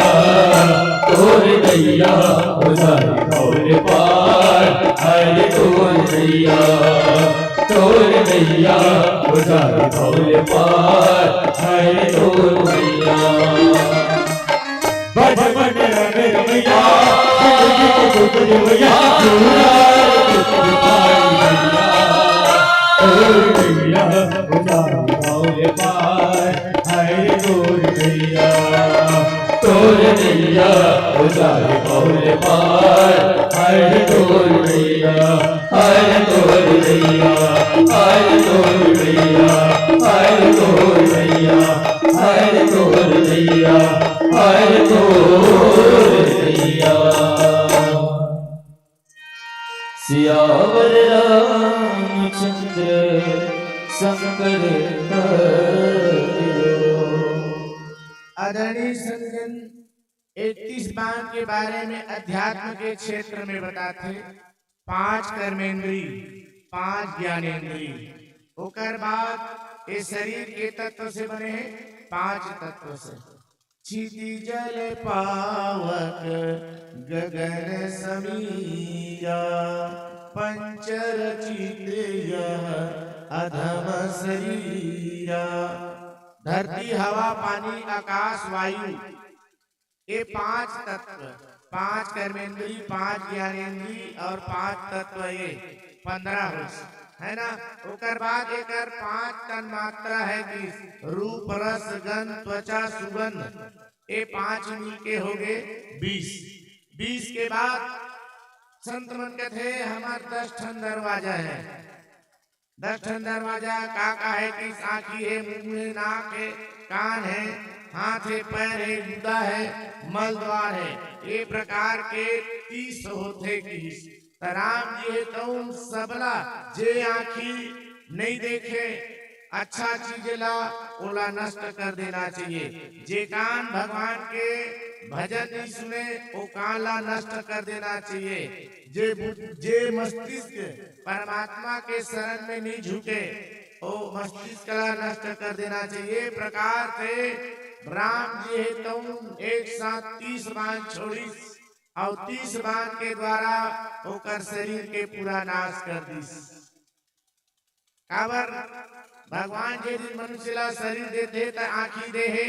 तोर नैया हो जाए भौले पार, हाय रे तोर नैया। तोर नैया हो जाए भौले पार, हाय रे तोर नैया। भज मन रंग रमैया, जिंदगी के सुख देवैया, जुड़ा रे दुख पाई भैया। तोर नैया हो जाए भौले पार, हाय रे तोर नैया। तोर नैया हो जाए भौले पार, हाय रे तोर नैया। हाय रे तोर नैया, हाय रे तोर नैया, हाय रे तोर नैया, हाय रे तोर नैया, हाय रे तोर नैया। सियावर रामचंद्र शंकर करो। आदरणीय संतजन, इकतीस बांध के बारे में अध्यात्म के क्षेत्र में बताथे, पांच कर्मेंद्री, पांच ज्ञानेंद्री, ओकर बाद ये शरीर के तत्व से बने हैं, पांच तत्व से। क्षिति जल पावक गगन समीरा, पंचरचित यह अधम शरीरा। धरती, हवा, पानी, आकाश, वायु, ये पांच तत्व, पांच कर्मेंद्री, पांच ज्ञानेंद्री और पांच तत्व, ये पंद्रह हो, है ना। ओकर बाद एकर पांच तन मात्रा है कि रूप, रस, गंध, त्वचा, सुगंध, ये पांच मिलके हो गए बीस। बीस के बाद संत मन कहते हैं, हमार दस ठन दरवाजा है। दस ठन दरवाजा का का है कि आँखी है, मुंह है, नाक है, कान है, हाथ है, पैर है, गुदा है, मल द्वार है, ये प्रकार के तीस होथे कि। त राम जी हे तउन सबला, जे आँखी नहीं देखे अच्छा चीज ला, ओला नष्ट कर देना चाहिए। जे कान भगवान के भजन नहीं सुने, वो कान ला नष्ट कर देना चाहिए। जे बुद्ध, जे मस्तिष्क परमात्मा के शरण में नहीं झुके, वो मस्तिष्क ला नष्ट कर देना चाहिए। प्रकार से राम जी हे तउन एक साथ तीस बाण छोड़िस और तीस बाण के द्वारा ओकर शरीर के पूरा नाश कर दिस। काबर भगवान जे दिन मनुष्य ला शरीर देथे त आँखी देहे,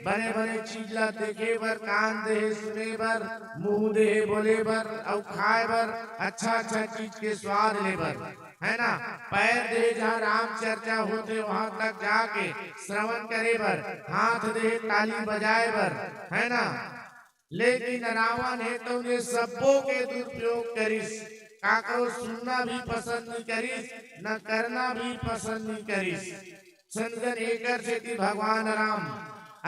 बने बने चीज ला देखे बर, कान देहे सुने बर, मुंह देहे बोले बर, अउ खाए बर, अच्छा अच्छा चीज के स्वाद ले बर, है ना। पैर देहे, जहाँ राम चर्चा होथे वहां तक जाके श्रवण करे बर, हाथ देहे ताली बजाए बर, है ना। लेकिन रावण हे तउने सब्बो के दुरुपयोग करिस, काकरो सुनना भी पसंद नहीं करिस, न करना भी पसंद नहीं करिस। संतजन, एकर सेती भगवान राम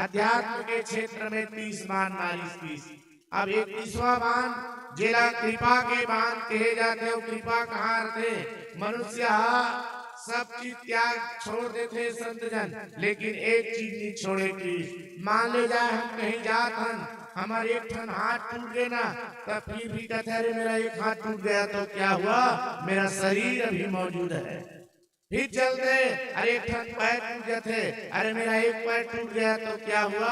अध्यात्म के क्षेत्र में तीस बाण मारिस किस। अब इकतीसवाँ बाण, जेला कृपा के बाण कहे जाथे, अउ कृपा कहाँ रथे? मनुष्य हा सब चीज त्याग छोड़ देथे संत जन, लेकिन एक चीज नहीं छोड़े कि मान ले जाए हम कहीं जात हन, हमर एक ठन हाथ टूट गए ना, त फिर भी कहते, "अरे, मेरा एक हाथ टूट गया तो क्या हुआ, मेरा शरीर अभी मौजूद है।" फिर चलते, "अरे, एक ठन पैर टूट जाते, अरे, मेरा एक पैर टूट गया तो क्या हुआ,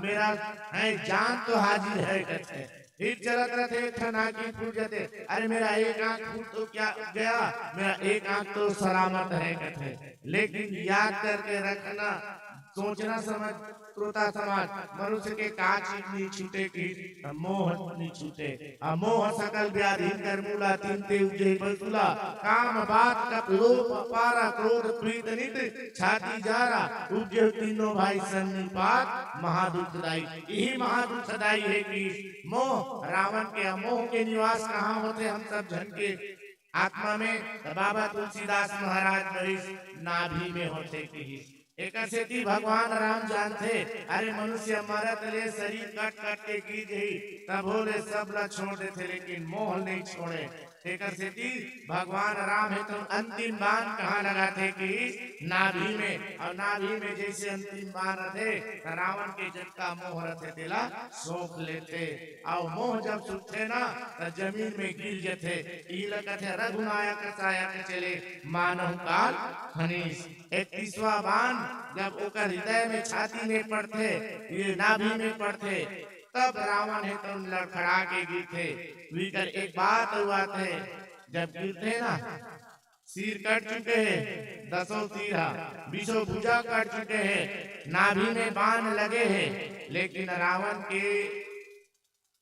मेरा है जान तो हाजिर है," कहते। फिर चलत रहते, एक ठन आँखी फूट जाते, "अरे, मेरा एक आँख फूट तो क्या गया, मेरा एक आँख तो सलामत है," कहते। लेकिन याद करके रखना, सोचना समझ, श्रोता समाज, मनुष्य के का चीज नहीं छूटे कि मोह नहीं छूटे। अमोह सकल व्याधि कर मूला, तिनते उपजे बलतुला। काम बात कप लोभ अपारा, क्रोध प्रीत नित छाती जारा। उपजे तीनों भाई सन्निपात महादुखदाई। यही महादुखदाई है कि मोह, रावण के अमोह के निवास कहाँ होते, हम सब झन के आत्मा में। तो बाबा तुलसीदास महाराज बरिस नाभि में होते कि एकर सेती भगवान राम जानथे, अरे मनुष्य मरत ले शरीर कट कट के गिर जही, तभो ले सब ला छोड़ देथे, लेकिन मोह नहीं छोड़े। तेकर सेती भगवान राम हे तो अंतिम बाण कहाँ लगाथे कि नाभि में, और नाभि में जैसे अंतिम बाण रथे, त रावण के जतका मोह रथे, तेला सोख लेथे। और मोह जब सूखथे ना, त जमीन में गिर जथे। ई ल कथे रघुनायक सायक चले, मानव काल खनीस। इकतीसवाँ बाण जब ओकर हृदय में, छाती में पड़थे, ये नाभि में पड़थे, तब रावण हे तो लड़खड़ा के गिरथे। विकर एक बात हुआ थे, जब गिरथे ना, सिर कट चुके हे, दसों सिर हा, बीसों भुजा कट चुके हे, नाभि में बाण लगे हे, लेकिन रावण के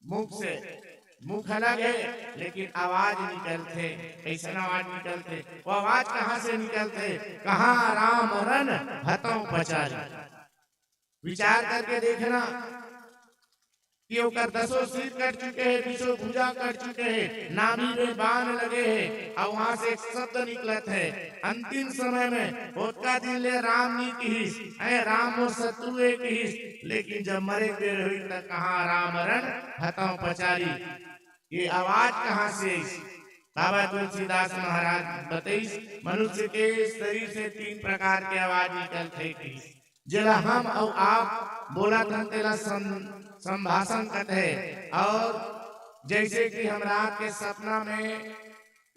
मुख से, मुख अलग हे, लेकिन आवाज निकलथे। कैसन आवाज निकलथे? वो आवाज कहाँ से निकलथे? कहाँ राम रन हतौ पचारी। विचार करके देखना कि ओकर दसों सिर कट चुके हे, बीसों भुजा कट चुके हे, नाभि में बाण लगे हे, और वहां से एक शब्द निकलत हे। अंतिम समय में ओतका दिन ले राम नी किहिस, "ऐ राम मोर शत्रु ए," किहिस, लेकिन जब मरे के बेर होई त कहाँ राम रन हतौ पचारी। ये आवाज कहाँ से आइस? बाबा तुलसीदास महाराज बतइस, मनुष्य के शरीर से तीन प्रकार के आवाज निकलथे कि जेला हम अउ आप बोलत हन, तेला सं-, संभाषण कथे। और जैसे कि हम रात के सपना में,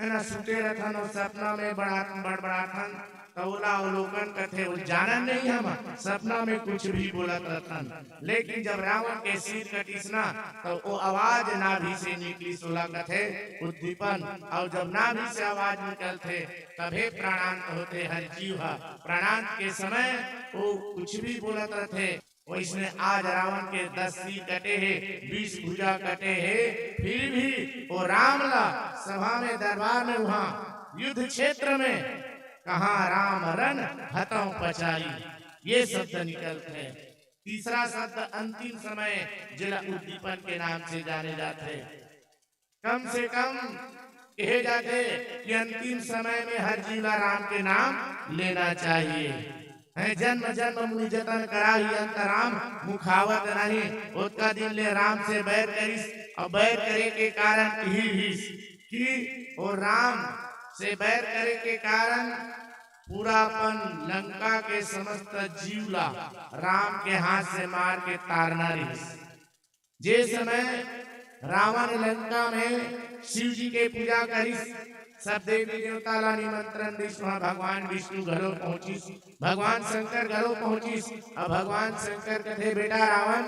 है ना, सुते रथन और सपना में बड़ा, बड़बड़ाथन, त ओला अवलोकन कथे, वो जानन नहीं हम, सपना में कुछ भी बोलत रथन। लेकिन जब रावण के सिर कटिस ना, त वो आवाज नाभि से निकलिस, ओला कथे उद्दीपन। और जब नाभि से आवाज निकलथे, तभे प्राणांत होथे हर जीव हा। प्राणांत के समय वो कुछ भी बोलत रथे। वैसने आज रावण के दस सिर कटे हे, बीस भुजा कटे हे, फिर भी वो राम ला सभा में, दरबार में, वहां युद्ध क्षेत्र में कहाँ राम रन हतौ पचारी, ये शब्द निकलथे। तीसरा शब्द अंतिम समय, जेला उद्दीपन के नाम से जाने जाथे। कम से कम कहे जाथे कि अंतिम समय में हर जीव ला राम के नाम लेना चाहिए। हैं, जन्म जन्म मुनि जतन कराही अंत राम मुखावत नहीं। ओतका दिन ले राम से बैर करिस, और बैर करे के कारण यही हिस कि वो राम से बैर करे के कारण पूरा अपन लंका के समस्त जीव ला राम के हाथ से मार के तारना रहिस। जे समय रावण लंका में शिव जी के पूजा करिस, सब देवी देवता ला निमंत्रण दिस, वहां भगवान विष्णु घलो पहुंचिस, भगवान शंकर घलो पहुंचिस। अब भगवान शंकर कथे, "बेटा रावण,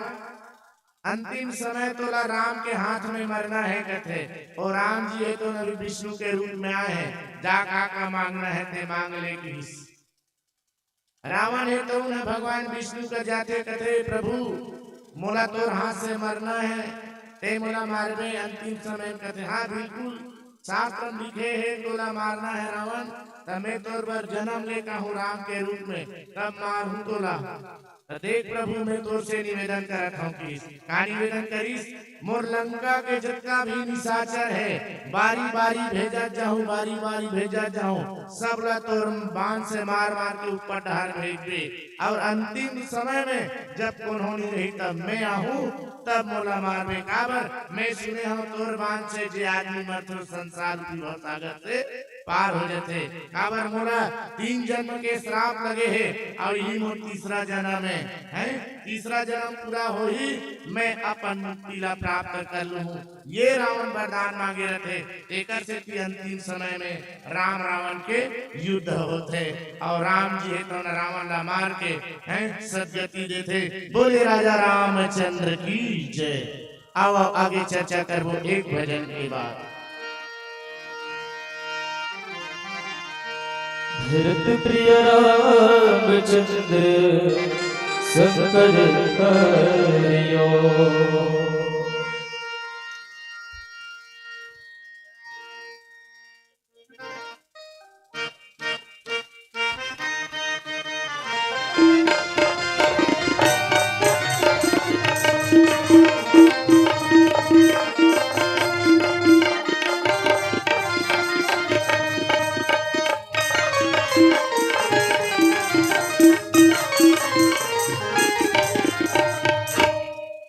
अंतिम समय तोला राम के हाथ में मरना है," कथे। और राम जी हे तो अभी विष्णु के रूप में आए हैं, जा का का मांगना है ते मांग ले किहिस। रावण हे तो उन्हें भगवान विष्णु का जाथे कथे, "प्रभु, मोला तोर हाथ से मरना है, ते मोला मारबे अंतिम समय में?" कथे, "हाँ, बिल्कुल, शास्त्र में लिखे हे, तोला मारना है रावण, त मैं तोर बर जन्म ले कहूँ राम के रूप में, तब मारहूँ तोला। त देख प्रभु, मैं तोर से निवेदन करत हूँ कि," का निवेदन करिस? "मोर लंका के जतका भी निशाचर है, बारी बारी भेजत जाहूं, बारी बारी भेजत जाहूं, सब ला तोर बाण से मार मार के ऊपर डहर भेजबे। और अंतिम समय में जब कोनो नहीं रही, तब मैं आहूं, तब मोला मारबे। काबर मैं सुने हूं, तोर बाण से जे आदमी मरथे, संसार रूपी भवसागर से पार हो जाथे। काबर मोला तीन जन्म के श्राप लगे हे, अउ इही मोर तीसरा जन्म हे, हैं? तीसरा जन्म पूरा होही, मैं अपन मुक्ति ला प्राप्त कर लूहूं। ये रावण वरदान मांगे रथे, तेकर सेती अंतिम समय में राम रावण के युद्ध होथे, अउ राम जी हे तो रावण ला मार के, हैं, सदगति देथे। बोले राजा रामचंद्र की जय। आओ, आओ, आगे चर्चा करबो एक भजन के बाद। भरत प्रिय रामचंद्र संग कर करियो।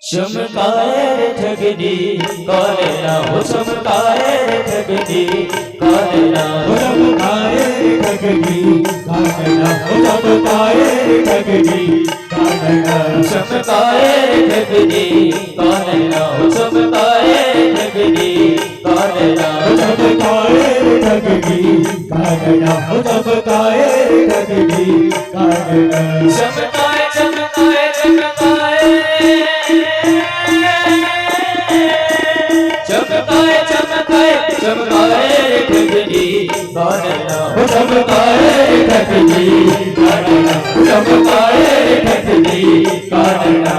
चमकाए रे ठगनी, कानना हो चमकाए रे ठगनी, कानना हो चमकाए रे ठगनी, कानना हो चमकाए रे ठगनी, कानना चमकाए रे ठगनी, कानना हो चमकाए रे ठगनी, कानना हो चमकाए रे ठगनी, कानना हो चमकाए रे ठगनी, कानना चमकाए, चमकाए, चमकाए। चमकाए, चमकाए, चमकाए रे ठगनी, कानना हो चमकाए रे ठगनी, कानना हो चमकाए रे ठगनी, कानना।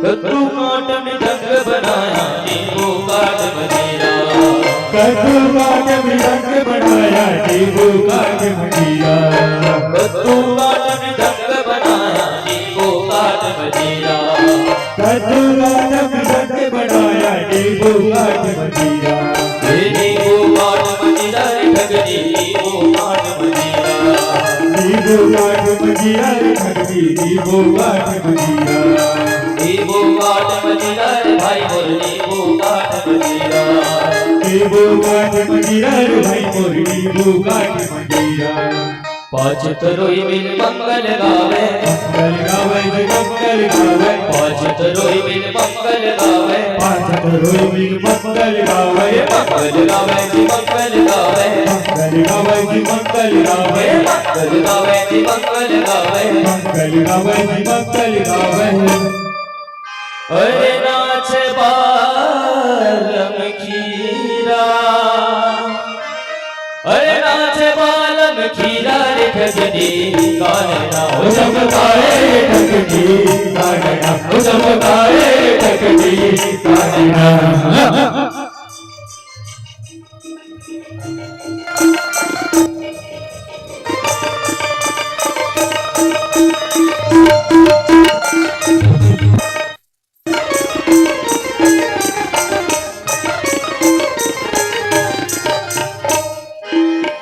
कद्दू काट मृदंग बनाया, नींबू काट मजीरा। कद्दू काट मृदंग बनाया, नींबू काट मजीरा। कद्दू काट मृदंग बनाया, नींबू काट मजीरा। कद्दू काट मृदंग बनाया, नींबू काट मजीरा। हे नींबू काट मजीरा रे ठगनी, नींबू काट मजीरा। नींबू काट मजीरा रे ठगनी, नींबू काट मजीरा। नींबू काट मजीरा रे भाई मोर, नींबू काट मजीरा। नींबू काट मजीरा रे भाई मोर, नींबू काट मजीरा। पाँच तरोई मिल मंगल गावे। मंगल गावे जी मंगल गावे। पाँच तरोई मिल मंगल गावे। पाँच तरोई मिल मंगल गावे। मंगल गावे जी मंगल गावे। मंगल गावे जी मंगल गावे। मंगल गावे जी मंगल गावे। मंगल गावे जी मंगल गावे। अरे नाच बालम खीरा, अरे नाच बालम खीरा रे ठगनी, कानना हो चमकाए रे ठगनी, कानना हो चमकाए रे ठगनी, कानना।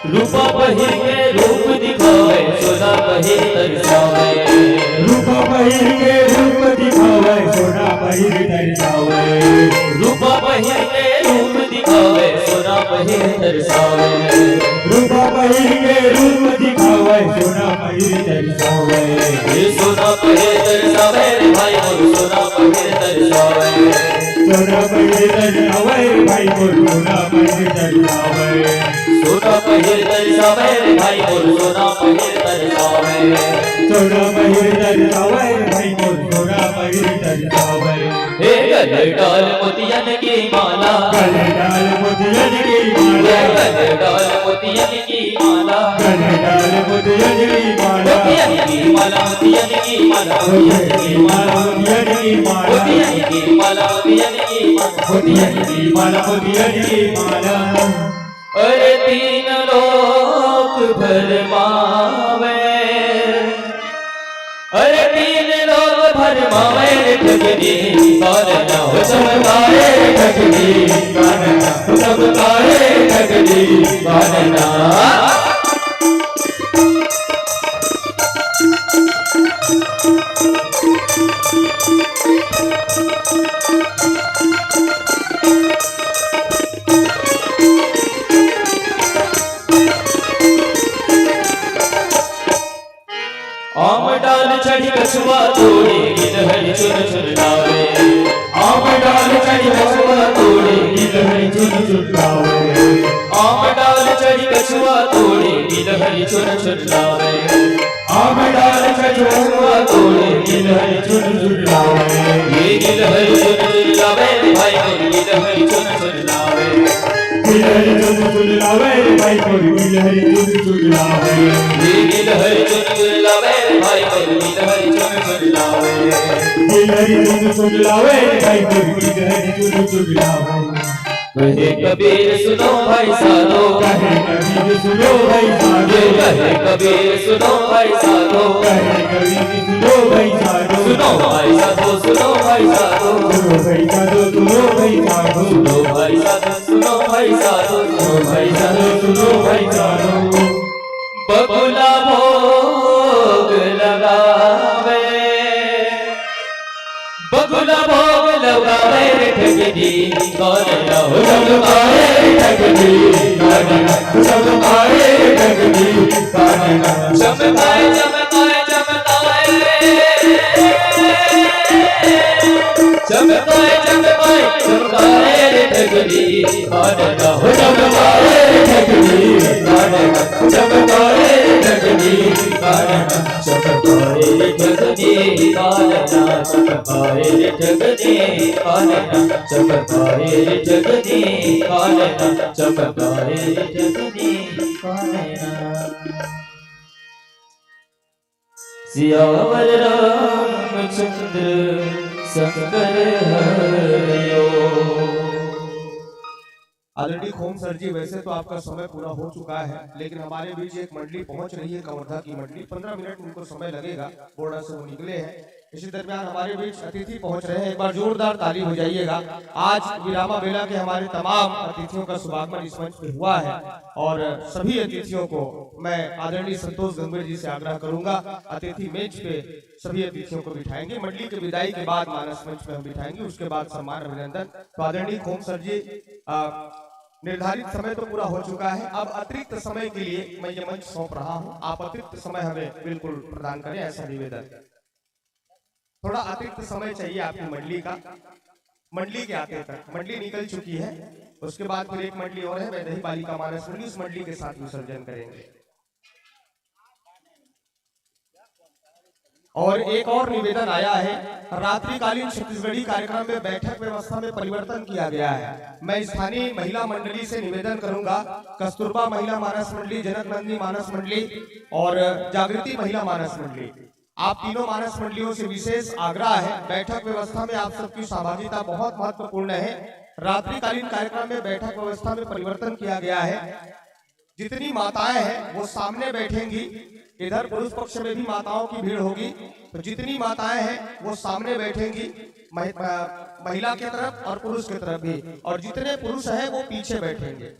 रूपा पहिर के रूप दिखावे, सोना पहिर तरसावे। रूपा पहिर के रूप दिखावे, सोना पहिर तरसावे। रूपा पहिर के रूप दिखावे, सोना पहिर तरसावे। रूपा पहिर के रूप दिखावे, सोना पहिर तरसावे। ये सोना पहिर तरसावे रे भाई मोर, सोना पहिर तरसावे। सोना पहिर तरसावे रे भाई मोर, सोना पहिर तरसावे। सोना पहिर तरसावे रे भाई मोर, सोना पहिर तरसावे। सोना पहिर तरसावे रे भाई मोर, सोना पहिर तरसावे। हे गले डाल मोतियन की माला। गले डाल मोतियन की माला। हे गले डाल मोतियन की माला। गले डाल मोतियन की माला। मोतियन की माला, मोतियन की माला, मोतियन की माला, मोतियन की माला, मोतियन की माला, मोतियन की माला, मोतियन की माला। अरे तीन लोक भरमावे, अरे तीन लोक अरे मावे रे ठगनी, बारना हो चमकाए ठगनी, बारना हो चमकाए ठगनी, बारना। आम डाल चढ़ी कछुआ तोड़े, गिलहरी चुन चुन लावे। आम डाल चढ़ी कछुआ तोड़े, गिलहरी चुन चुन लावे। आम डाल चढ़ी कछुआ तोड़े, गिलहरी चुन चुन लावे। आम डाल चढ़ी कछुआ तोड़े, गिलहरी चुन चुन लावे। ये गिलहरी चुन चुन लावे रे भाई, गिलहरी चुन चुन लावे। गिलहरी चुन चुन लावे रे भाई, कोई गिलहरी चुन चुन लावे। ये गिलहरी चुन चुन लावे रे भाई, कोई गिलहरी चुन चुन लावे। गिलहरी चुन चुन लावे रे भाई, कोई गिलहरी चुन चुन लावे। कहे कबीर सुनो भाई साधो, कहे कबीर सुनो भाई साधो। कहे कबीर सुनो भाई साधो, कहे कबीर सुनो भाई साधो। सुनो भाई साधो, सुनो भाई साधो। सुनो भाई साधो, सुनो भाई साधो। सुनो भाई साधो, सुनो भाई साधो। सुनो भाई साधो, सुनो भाई साधो। बगुला भोग लगावे, बगुला भोग लगावे रे ठगनी, बारना हो चमकाए रे ठगनी, बारना हो चमकाए रे ठगनी, बारना। चमकाए, चमकाए, चमकाए। चमकाए, चमकाए, चमकाए रे ठगनी, बारना हो चमकाए रे ठगनी, बारना हो चमकाए रे ठगनी, बारना। चमकाए रे ठगनी, बारना, चमकाए रे ठगनी, बारना, चमकाए रे ठगनी, बारना, चमकाए रे ठगनी, बारना। सियावर रामचंद्र शंकर हरिओ। आदरणीय खोम सर जी, वैसे तो आपका समय पूरा हो चुका है, लेकिन हमारे बीच एक मंडली पहुंच रही है, कवर्धा की मंडली। पंद्रह मिनट उनको समय लगेगा, बोर्डा से वो निकले हैं। इसी दरमियान हमारे बीच अतिथि पहुंच रहे हैं, एक बार जोरदार ताली हो जाइएगा। आज विरामा बेला के हमारे तमाम अतिथियों का शुभागमन इस मंच पे हुआ है और सभी अतिथियों को मैं आदरणीय संतोष गंगोई जी से आग्रह करूंगा, अतिथि मेज पे सभी अतिथियों को बिठाएंगे। मंडली के विदाई के बाद मानस मंच पे हम बिठाएंगे, उसके बाद सम्मान अभिनंदन। तो आदरणीय खोम सर जी, आ, निर्धारित समय तो पूरा हो चुका है, अब अतिरिक्त समय के लिए मैं ये मंच सौंप रहा हूँ, आप अतिरिक्त समय हमें बिल्कुल प्रदान करें, ऐसा निवेदन। थोड़ा अतिरिक्त समय चाहिए आपकी मंडली का, मंडली के आते तक। मंडली निकल चुकी है, उसके बाद फिर एक मंडली और है, वैदेही बालिका मानस मंडली, उस मंडली के साथ विसर्जन करेंगे। और एक और निवेदन आया है, रात्रिकालीन छत्तीसगढ़ी कार्यक्रम में बैठक व्यवस्था में परिवर्तन किया गया है। मैं स्थानीय महिला मंडली से निवेदन करूंगा, कस्तूरबा महिला मानस मंडली, जनक नंदिनी मानस मंडली और जागृति महिला मानस मंडली, आप तीनों मानस मंडलियों से विशेष आग्रह है, बैठक व्यवस्था में आप सबकी सहभागिता बहुत महत्वपूर्ण है। रात्रिकालीन कार्यक्रम में बैठक व्यवस्था में परिवर्तन किया गया है। जितनी माताएं हैं वो सामने बैठेंगी, इधर पुरुष पक्ष में भी माताओं की भीड़ होगी, तो जितनी माताएं हैं वो सामने बैठेंगी, महि-, अ, महिला की तरफ और पुरुष की तरफ भी, और जितने पुरुष हैं वो पीछे बैठेंगे।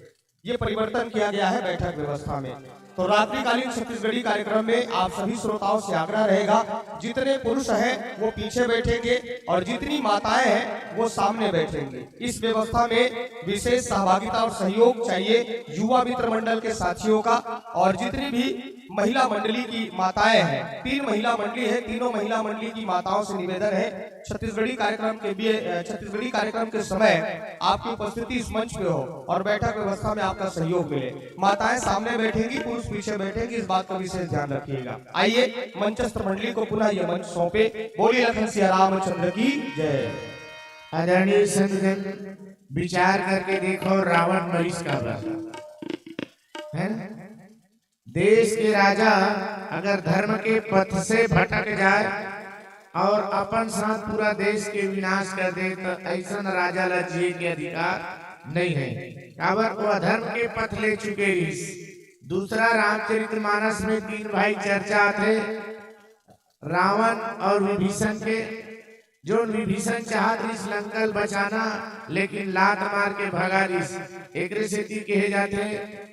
ये परिवर्तन किया गया है बैठक व्यवस्था में। तो रात्रिकालीन छत्तीसगढ़ी कार्यक्रम में आप सभी श्रोताओं से आग्रह रहेगा, जितने पुरुष हैं वो पीछे बैठेंगे और जितनी माताएं हैं वो सामने बैठेंगी। इस व्यवस्था में विशेष सहभागिता और सहयोग चाहिए युवा मित्र मंडल के साथियों का, और जितनी भी महिला मंडली की माताएं हैं, तीन महिला मंडली है, तीनों महिला मंडली की माताओं से निवेदन है, छत्तीसगढ़ी कार्यक्रम के भी, अ, छत्तीसगढ़ी कार्यक्रम के समय आपकी उपस्थिति इस मंच पे हो और बैठक व्यवस्था में आपका सहयोग मिले। माताएं सामने बैठेंगी, पुरुष पीछे बैठेंगे, इस बात का विशेष ध्यान रखिएगा। आइए, मंचस्थ मंडली को पुनः ये मंच सौंपे। बोलिए लखन सिया रामचंद्र की जय। आदरणीय संतजन, विचार करके देखो, रावण मरीज का बन, है ना? देश के राजा अगर धर्म के पथ से भटक जाए और अपन साथ पूरा देश के विनाश कर दे, तो ऐसन राजा ला जिए के अधिकार नहीं है। काबर वो अधर्म के पथ ले चुके रिस। दूसरा, रामचरित मानस में तीन भाई चर्चा आथे, रावण और विभीषण के, जोन विभीषण चाहत रिस लंका ल बचाना, लेकिन लात मार के भगा रिस। एकरे सेती कहे जाथे,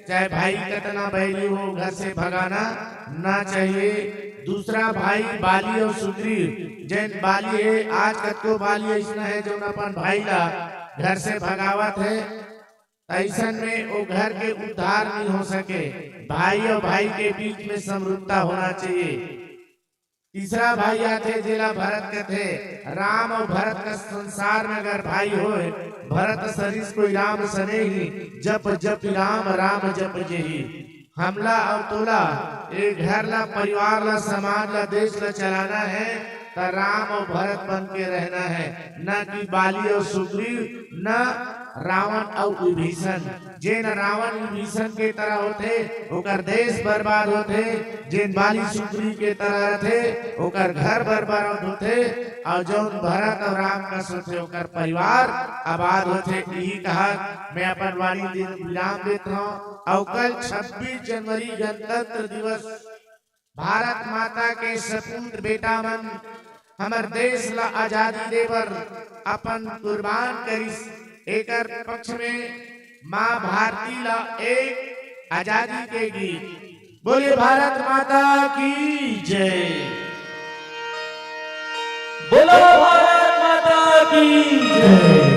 चाहे भाई कतना बैरी हो, घर से भगाना ना चाहिए। दूसरा भाई बाली और सुग्रीव, जैन बाली है, आज कतको बाली ऐसना है, जोन अपन भाई ला घर से भगावत है। ऐसन में वो घर के उद्धार नहीं हो सके। भाई और भाई के बीच में समरूपता होना चाहिए। तीसरा भाई आथे, जेला भरत कथे। राम और भरत का संसार में अगर भाई होए, भरत सरिस कोई राम सने ही, जप जप राम राम जप जेही। हमला और तोला, ए घर ला, परिवार ला, समाज ला, देश ला चलाना है, त राम और भरत बन के रहना है, न कि बाली और सुग्रीव, न रावण और विभीषण। जेन रावण विभीषण के तरह होथे, ओकर देश बर्बाद होथे। जेन बाली सुग्रीव के तरह रथे, ओकर घर बर्बाद होथे। और जौन भरत और राम कस होथे, ओकर परिवार आबाद होथे। यही कहत मैं अपन वाणी दिन विराम देत हौं। और कल छब्बीस जनवरी गणतंत्र दिवस, भारत माता के सपूत बेटा मन हमर देश ला आजादी दे बर अपन कुर्बान करिस। एकर पक्ष में माँ भारती ला एक आजादी के गीत। बोले भारत माता की जय। बोलो भारत माता की जय।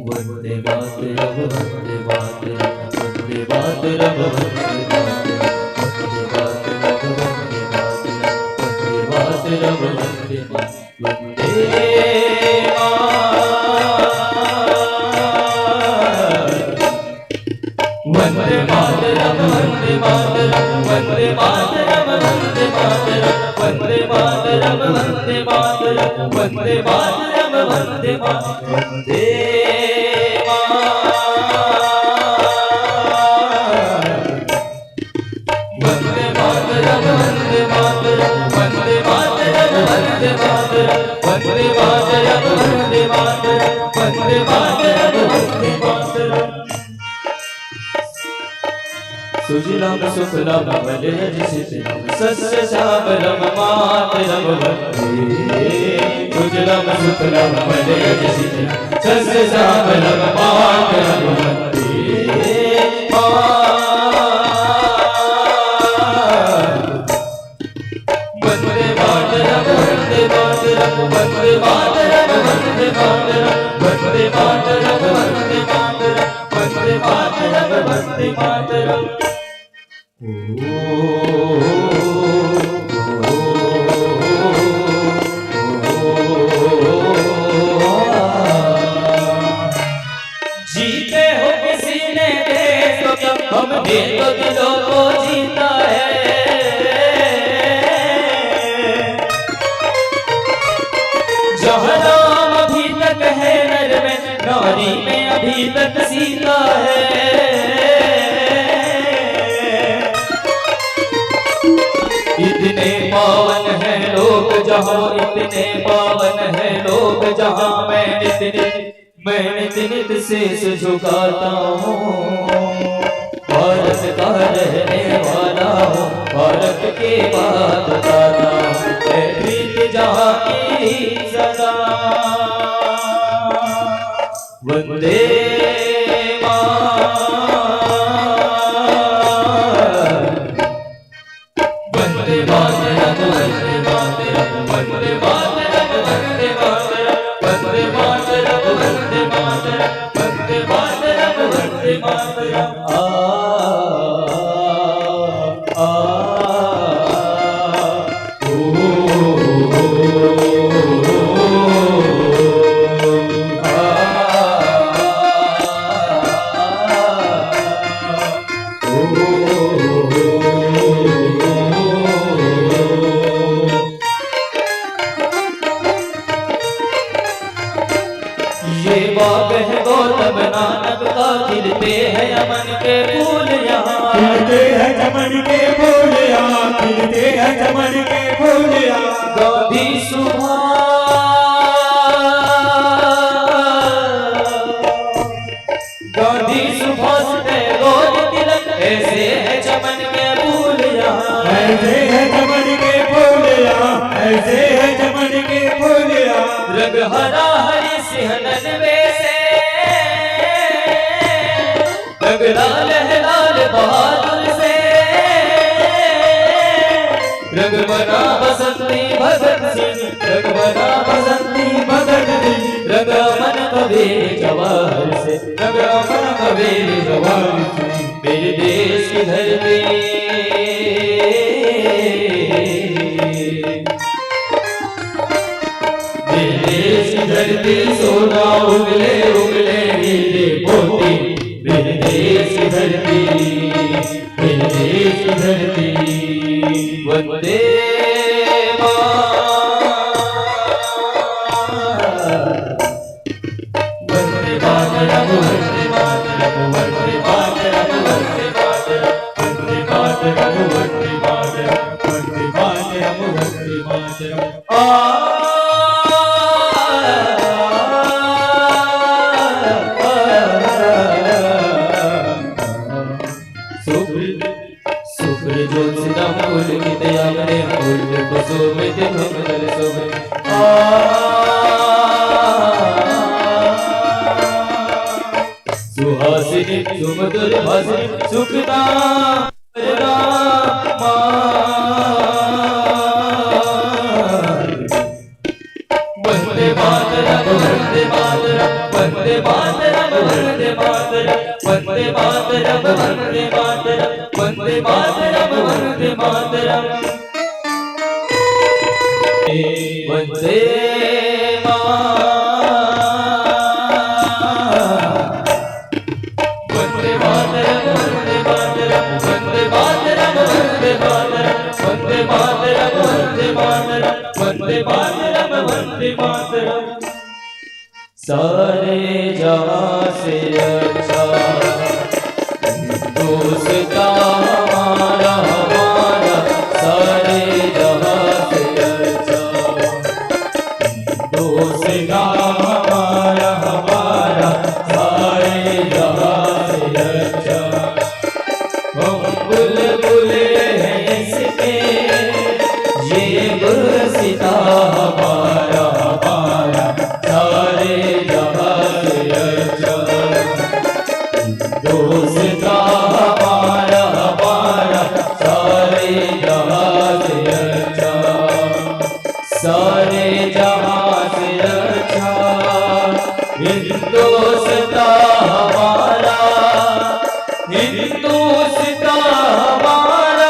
वंदे मातरम, वंदे मातरम, वंदे मातरम, वंदे मातरम, वंदे मातरम, वंदे मातरम, वंदे मातरम, वंदे मातरम। वंदे मातरम। वंदे मातरम, वंदे मातरम, वंदे मातरम, वंदे मातरम, वंदे मातरम, वंदे मातरम, वंदे मातरम, वंदे मातरम, वंदे मातरम। वंदे मातरम, वंदे मातरम, वंदे मातरम, वंदे मातरम, वंदे मातरम, वंदे मातरम, वंदे मातरम, वंदे मातरम। सुजलाम सुफलाम मलयज शीतलाम सस्य श्यामलाम मातरम वंदे। सुजलाम सुफलाम मलयज शीतलाम सस्य श्यामलाम मातरम वंदे। वंदे मातरम, वंदे मातरम, वंदे मातरम, वंदे मातरम, वंदे मातरम, वंदे मातरम, वंदे मातरम, वंदे मातरम। ओ, ओ, ओ, ओ, ओ, ओ, आ। जीते हो किसी ने देश को, हमने तो दिलों को जीता है। जहाँ राम अभी तक है नर में, नारी में अभी तक सीता है। इतने पावन हैं लोग जहाँ, इतने पावन हैं लोग जहाँ, मैं नित नित मैं नित नित शीश झुकाता हूँ, भारत का रहने वाला हूँ, भारत की बात गाता हूँ, है प्रीत जहाँ की सदा। वंदे मातरम। वंदे मातरम, वंदे मातरम, वंदे मातरम, वंदे मातरम, वंदे मातरम, वंदे मातरम, वंदे मातरम, वंदे मातरम। आ, आ, ओ, ओ, ओ, ओ, आ, आ, आ, ये बाग है गौतम नानक का, खिलते हैं अमन के फूल यहाँ। खिलते हैं चमन के फूल यहाँ, खिलते हैं चमन के फूल। ऐसे है चमन के फूलिया, ऐसे है चमन के फूलिया। रंग हरा हरी सिहनन में से, रंग लाल है लाल बहादुर से। रंग बना बसंती भगत सिंह, रंग बना बसंती भगत सिंह। रंग अमन कबीर जवाहर से, रंग अमन कबीर जवाहर से। मेरे देश की धरती, मेरे देश की धरती, सोना उगले उगले हीरे मोती। मेरे देश की धरती, मेरे देश की धरती। वंदे मातरम। वंदे मातरम, वंदे मातरम, वंदे मातरम, वंदे मातरम, वंदे मातरम, वंदे मातरम, वंदे मातरम, वंदे मातरम। आ, आ, आ, आ, आ, आ। शुभ्र, शुभ्र ज्योत्स्ना पुलकित यामिनी, पुण्य कुसुमित भ्रमर शोभित। आ, सुहासिनी सुमधुर भाषिनी सुखदा रामा। वंदे मातरम, वंदे मातरम, वंदे मातरम, वंदे मातरम, वंदे मातरम, वंदे मातरम, वंदे मातरम, वंदे मातरम। वंदे मातरम। वंदे मातरम, वंदे मातरम, वंदे मातरम, वंदे मातरम, वंदे मातरम, वंदे मातरम, वंदे मातरम, वंदे मातरम। सारे जहां से अच्छा दोस्त हमारा, हमारा, सारे जहां से अच्छा। दोस्त हमारा, हमारा, सारे जहां से अच्छा। हम बुलबुल हैं इसके, ये गुलसिता हमारा, हमारा, सारे जहां से अच्छा। दोस्त हमारा, हमारा, सारे जहां से अच्छा। सारे जहां से अच्छा हिंदुस्तान हमारा, हिंदुस्तान हमारा।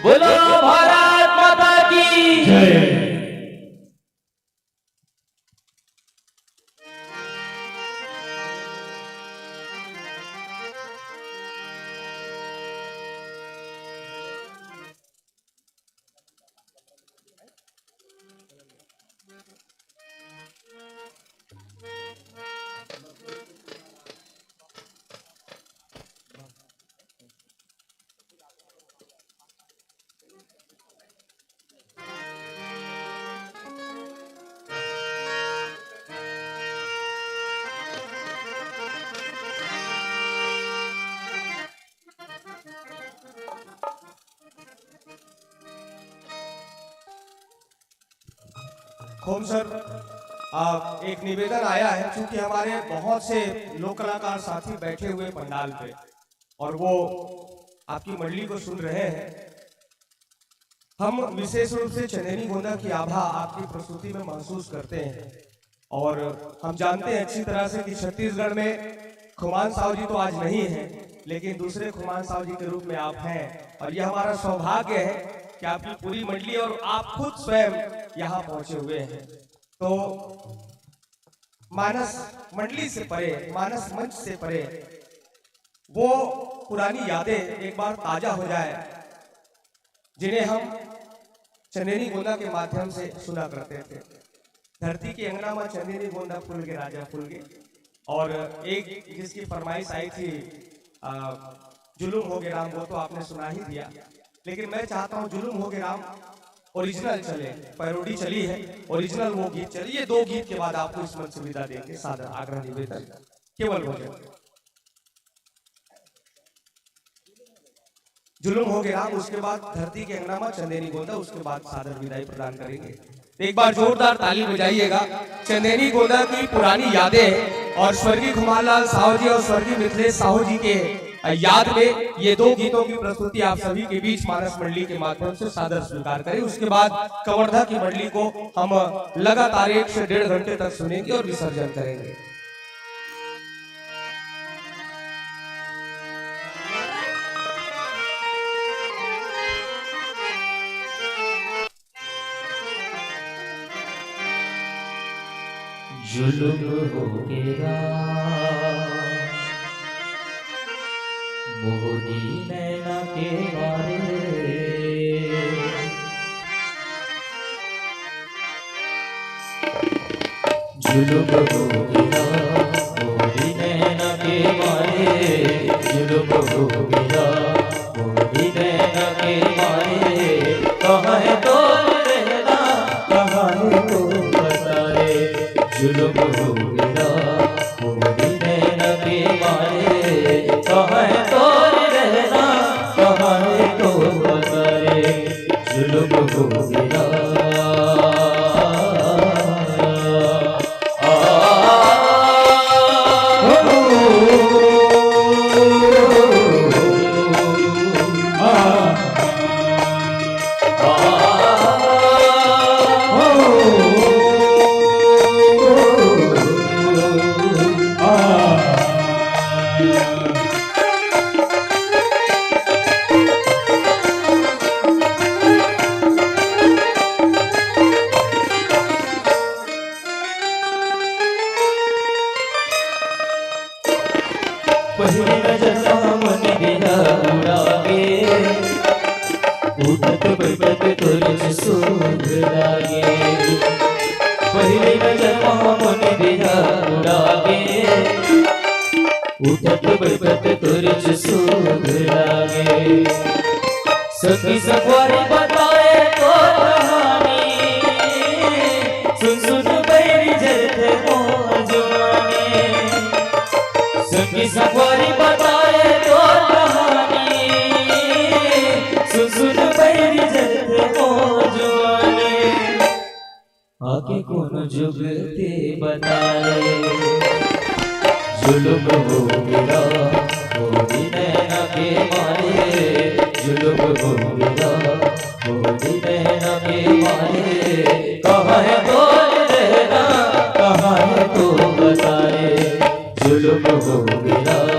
बोलो भारत माता की जय। खोम सर, आ, एक निवेदन आया है, चूंकि हमारे बहुत से लोक कलाकार साथी बैठे हुए पंडाल पे और वो आपकी मंडली को सुन रहे हैं। हम विशेष रूप से चंदेरी गोंदा की आभा आपकी प्रस्तुति में महसूस करते हैं और हम जानते हैं अच्छी तरह से कि छत्तीसगढ़ में खुमान साहू जी तो आज नहीं है, लेकिन दूसरे खुमान साहू जी के रूप में आप हैं और यह हमारा सौभाग्य है कि आपकी पूरी मंडली और आप खुद स्वयं यहाँ पहुंचे हुए हैं। तो मानस मंडली से परे, मानस मंच से परे वो पुरानी यादें एक बार ताजा हो जाए, जिन्हें हम चंदेरी गोंदा के माध्यम से सुना करते थे। धरती के अंगना में चंदेरी गोंदा फूल के, राजा फूल के। और एक जिसकी फरमाइश आई थी, आ, जुलुम हो गए राम, वो तो आपने सुना ही दिया। लेकिन मैं चाहता हूं जुलुम होगे राम ओरिजिनल चले, पैरोडी चली है, ओरिजिनल वो गीत चले। ये दो गीत के बाद आपको इस मंच से विदा देंगे। सादर आग्रह निवेदन, केवल भजन। जुलुम होगे राम, उसके बाद धरती के अंगना मा चंदेनी गोंदा, उसके बाद सादर विदाई प्रदान करेंगे। एक बार जोरदार ताली बजाइएगा। चंदेनी गोंदा की पुरानी यादें और स्वर्गीय खुमार लाल साहू जी और स्वर्गीय मिथिलेश साहू जी के याद में ये दो गीतों की प्रस्तुति आप सभी के बीच मानस मंडली के माध्यम से सादर स्वीकार करें। उसके बाद कवर्धा की मंडली को हम लगातार एक से डेढ़ घंटे तक सुनेंगे और विसर्जन करेंगे। जुलुम होगे राम मोरी नैना के मारे। जुलुम होगे राम मोरी नैना के मारे। जुलुम होगे राम मोरी नैना के मारे। कहाँ है तोर रहना, कहाँ है तोर बसाए। जुलुम होगे राम मोरी नैना के मारे। कहाँ है तोर रहना, कहाँ है तोर बसाए। जुलुम होगे राम। पहिली नजर मा मन गेला उड़ा गे, उठत बइठत तोर सुध लागे। पहिली नजर मा मन गेला उड़ा गे, उठत बइठत तोर सुध लागे। सखी सखवारी बताए तो कहानी, सुन सुन बैरी जरथे मोर जुवानी। सखी सखवारी बताए तो कहानी, सुन सुन बैरी जरथे मोर जुवानी। आके कोनो जुगती बताए। जुलुम होगे राम मोरी नैना के मारे। जुलुम होगे राम मोरी नैना के मारे। कहाँ है तोर रहना, कहाँ है तोर बसाए। जुलुम होगे राम।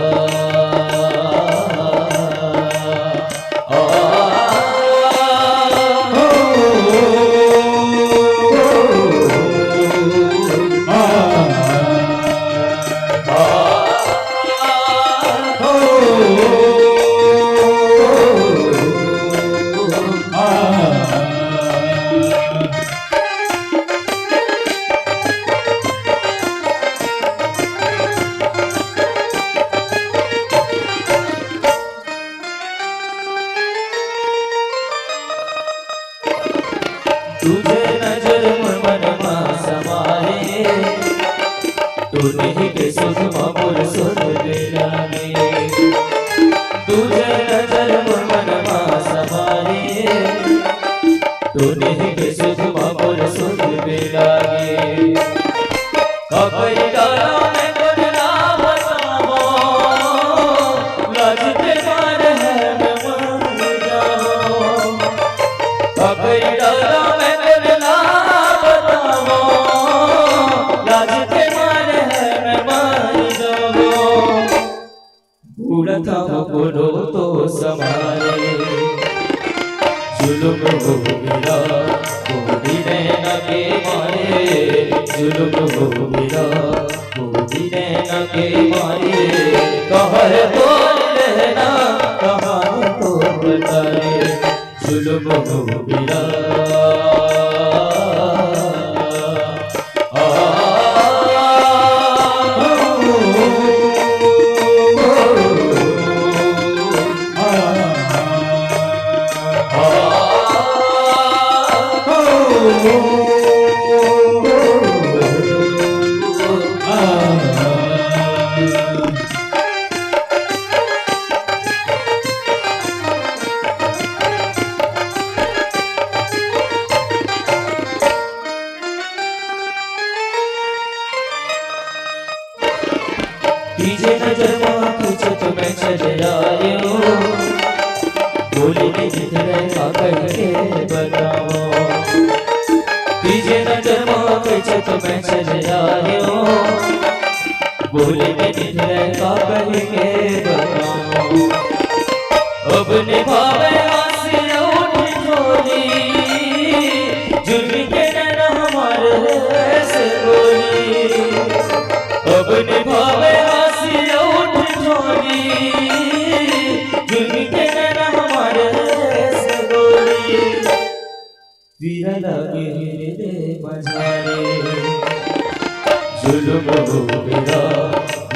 तुझे नजर मन मा समाए, तू नहीं के सुध मा मोर सुध लागे। तुझे नजर मन मा समाए, तू नहीं के सुध मा मोर सुध लागे। कपरी डाला मैं कोन ला बतावों, लाज के मारे है मैं मर जावों। कपरी डाला मैं कोन ला बतावों, लाज के मारे है मैं मर जावों। बूढ़त मा कोनो तो समाए। जुलुम होगे राम मोरी नैना के मारे। जुलुम होगे राम मोरी नैना के मारे। कहाँ है तोर रहना, कहाँ है तोर बसाए। जुलुम होगे राम। तीजे नजर मा खिंचत मैं चले आयो, बोली नहीं दिख रहे का कह के बताओ। तीजे नजर मा खिंचत मैं चले आयो, बोली नहीं दिख रहे का कह के बताओ। अब निभावे आस उठ झोली, जुल्म के नैना हमारे से बोली। अब निभावे आस उठ झोली, जुल्म के नैना हमारे से बोली। पीरा लागे रे मझारे, जुलुम हो गेला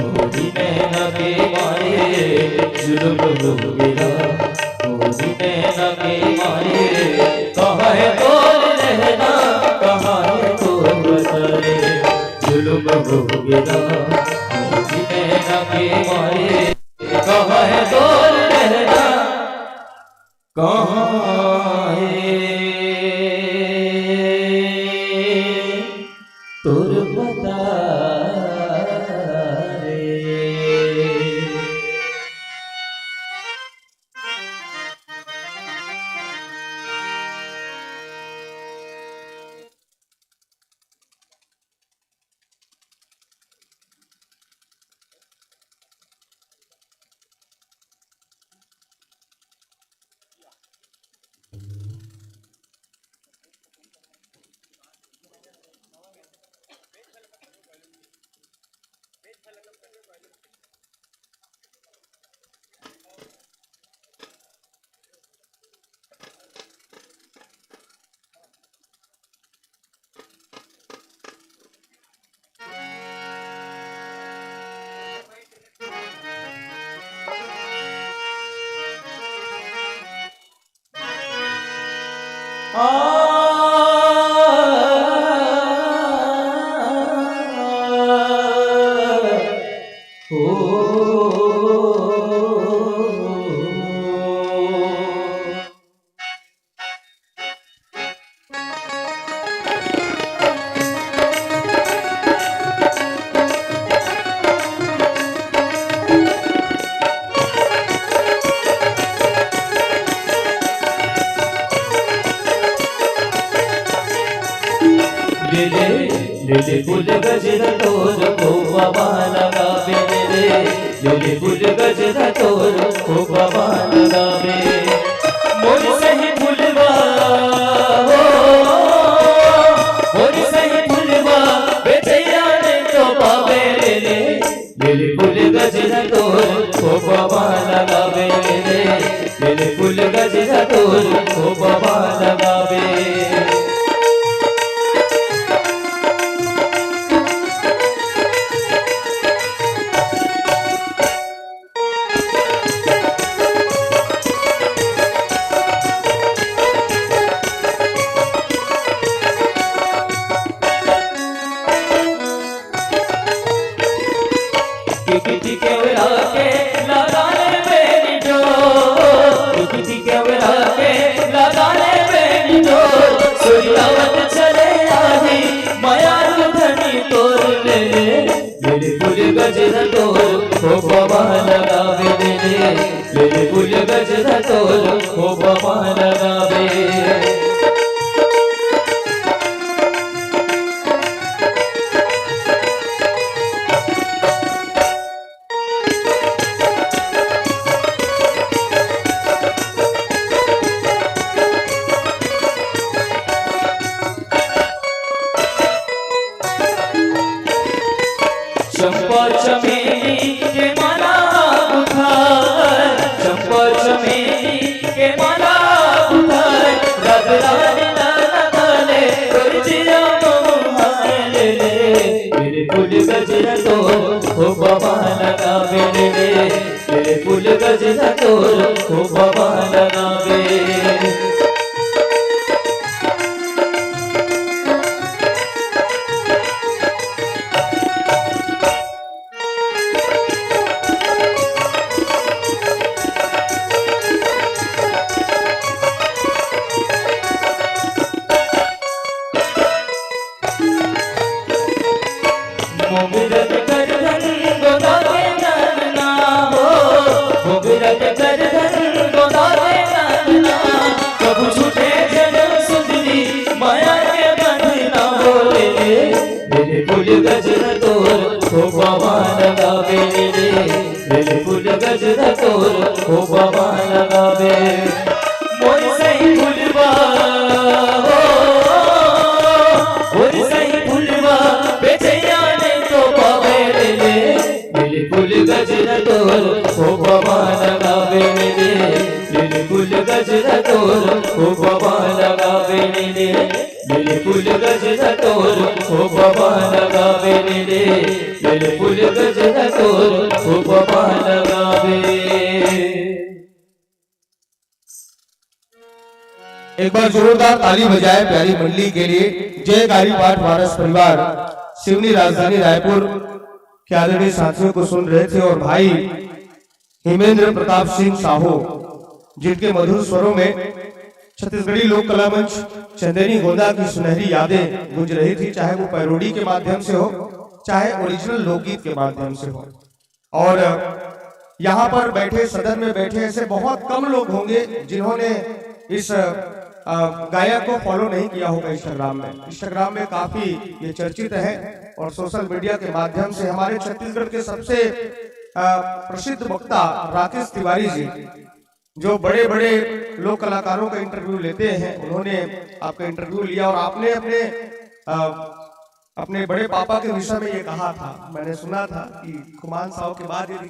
मोरी नैना के मारे, जुलुम हो गेला मोरी नैना के मारे। कहाँ है तोर रहना, कहाँ है तोर बसारे, जुलुम हो गेला मोरी नैना के मारे। कहाँ है तोर रहना, कहाँ है तोर पता रे। ले ले, ले ले फूल गजरा तोर खोपा मा लगाबे ले ले। ले ले फूल गजरा तोर खोपा मा लगाबे। मोर सही फुलवा हो, मोर सही फुलवा, बेचैया नहीं तो पावे ले ले। ले ले फूल गजरा तोर खोपा मा लगाबे ले ले। ले ले फूल गजरा तोर खोपा मा लगाबे। किकटी केवरा के लगाने बेनी डोर, किकटी केवरा के लगाने बेनी डोर, सुरियावत चले आही मयारू धनी तोर ले ले। ले ले फूल गजरा तोर खोपा मा लगाबे ले ले। ले ले फूल गजरा तोर खोपा मा लगाबे। चंपा चमेली के माला बुधाय, चंपा चमेली के माला बुधाय, रात रानी ना ना ताले, तोर जिया मोहाय ले ले। ले ले फूल गजरा तोर खोपा मा लगाबे ले ले। ले ले फूल गजरा तोर खोपा मा लगाबे। खूब बबा लगावे रे, बेल फूल गजरा तोर खूब बबा लगावे रे, बेल फूल गजरा तोर खूब बबा लगावे। एक बार जोरदार ताली बजाए प्यारी मंडली के लिए। जय गारी पाठ वारस परिवार सिवनी राजधानी रायपुर के आदरणीय साथियों को सुन रहे थे और भाई हिमेंद्र प्रताप सिंह साहू, जिनके मधुर स्वरों में छत्तीसगढ़ी लोक कला मंच चंदेरी गोंदा की सुनहरी यादें गूंज रही थी, चाहे वो पैरोडी के माध्यम से हो, चाहे ओरिजिनल लोकगीत के माध्यम से हो। और यहाँ पर बैठे, सदन में बैठे ऐसे बहुत कम लोग होंगे जिन्होंने इस अ, गायक को फॉलो नहीं किया होगा इंस्टाग्राम में। इंस्टाग्राम में काफी ये चर्चित है और सोशल मीडिया के माध्यम से हमारे छत्तीसगढ़ के सबसे अ, प्रसिद्ध वक्ता राकेश तिवारी जी, जो बड़े बड़े लोक कलाकारों का इंटरव्यू लेते हैं, उन्होंने आपका इंटरव्यू लिया और आपने अपने अ, अपने बड़े पापा के विषय में ये कहा था। मैंने सुना था कि खुमान साहब के बाद यदि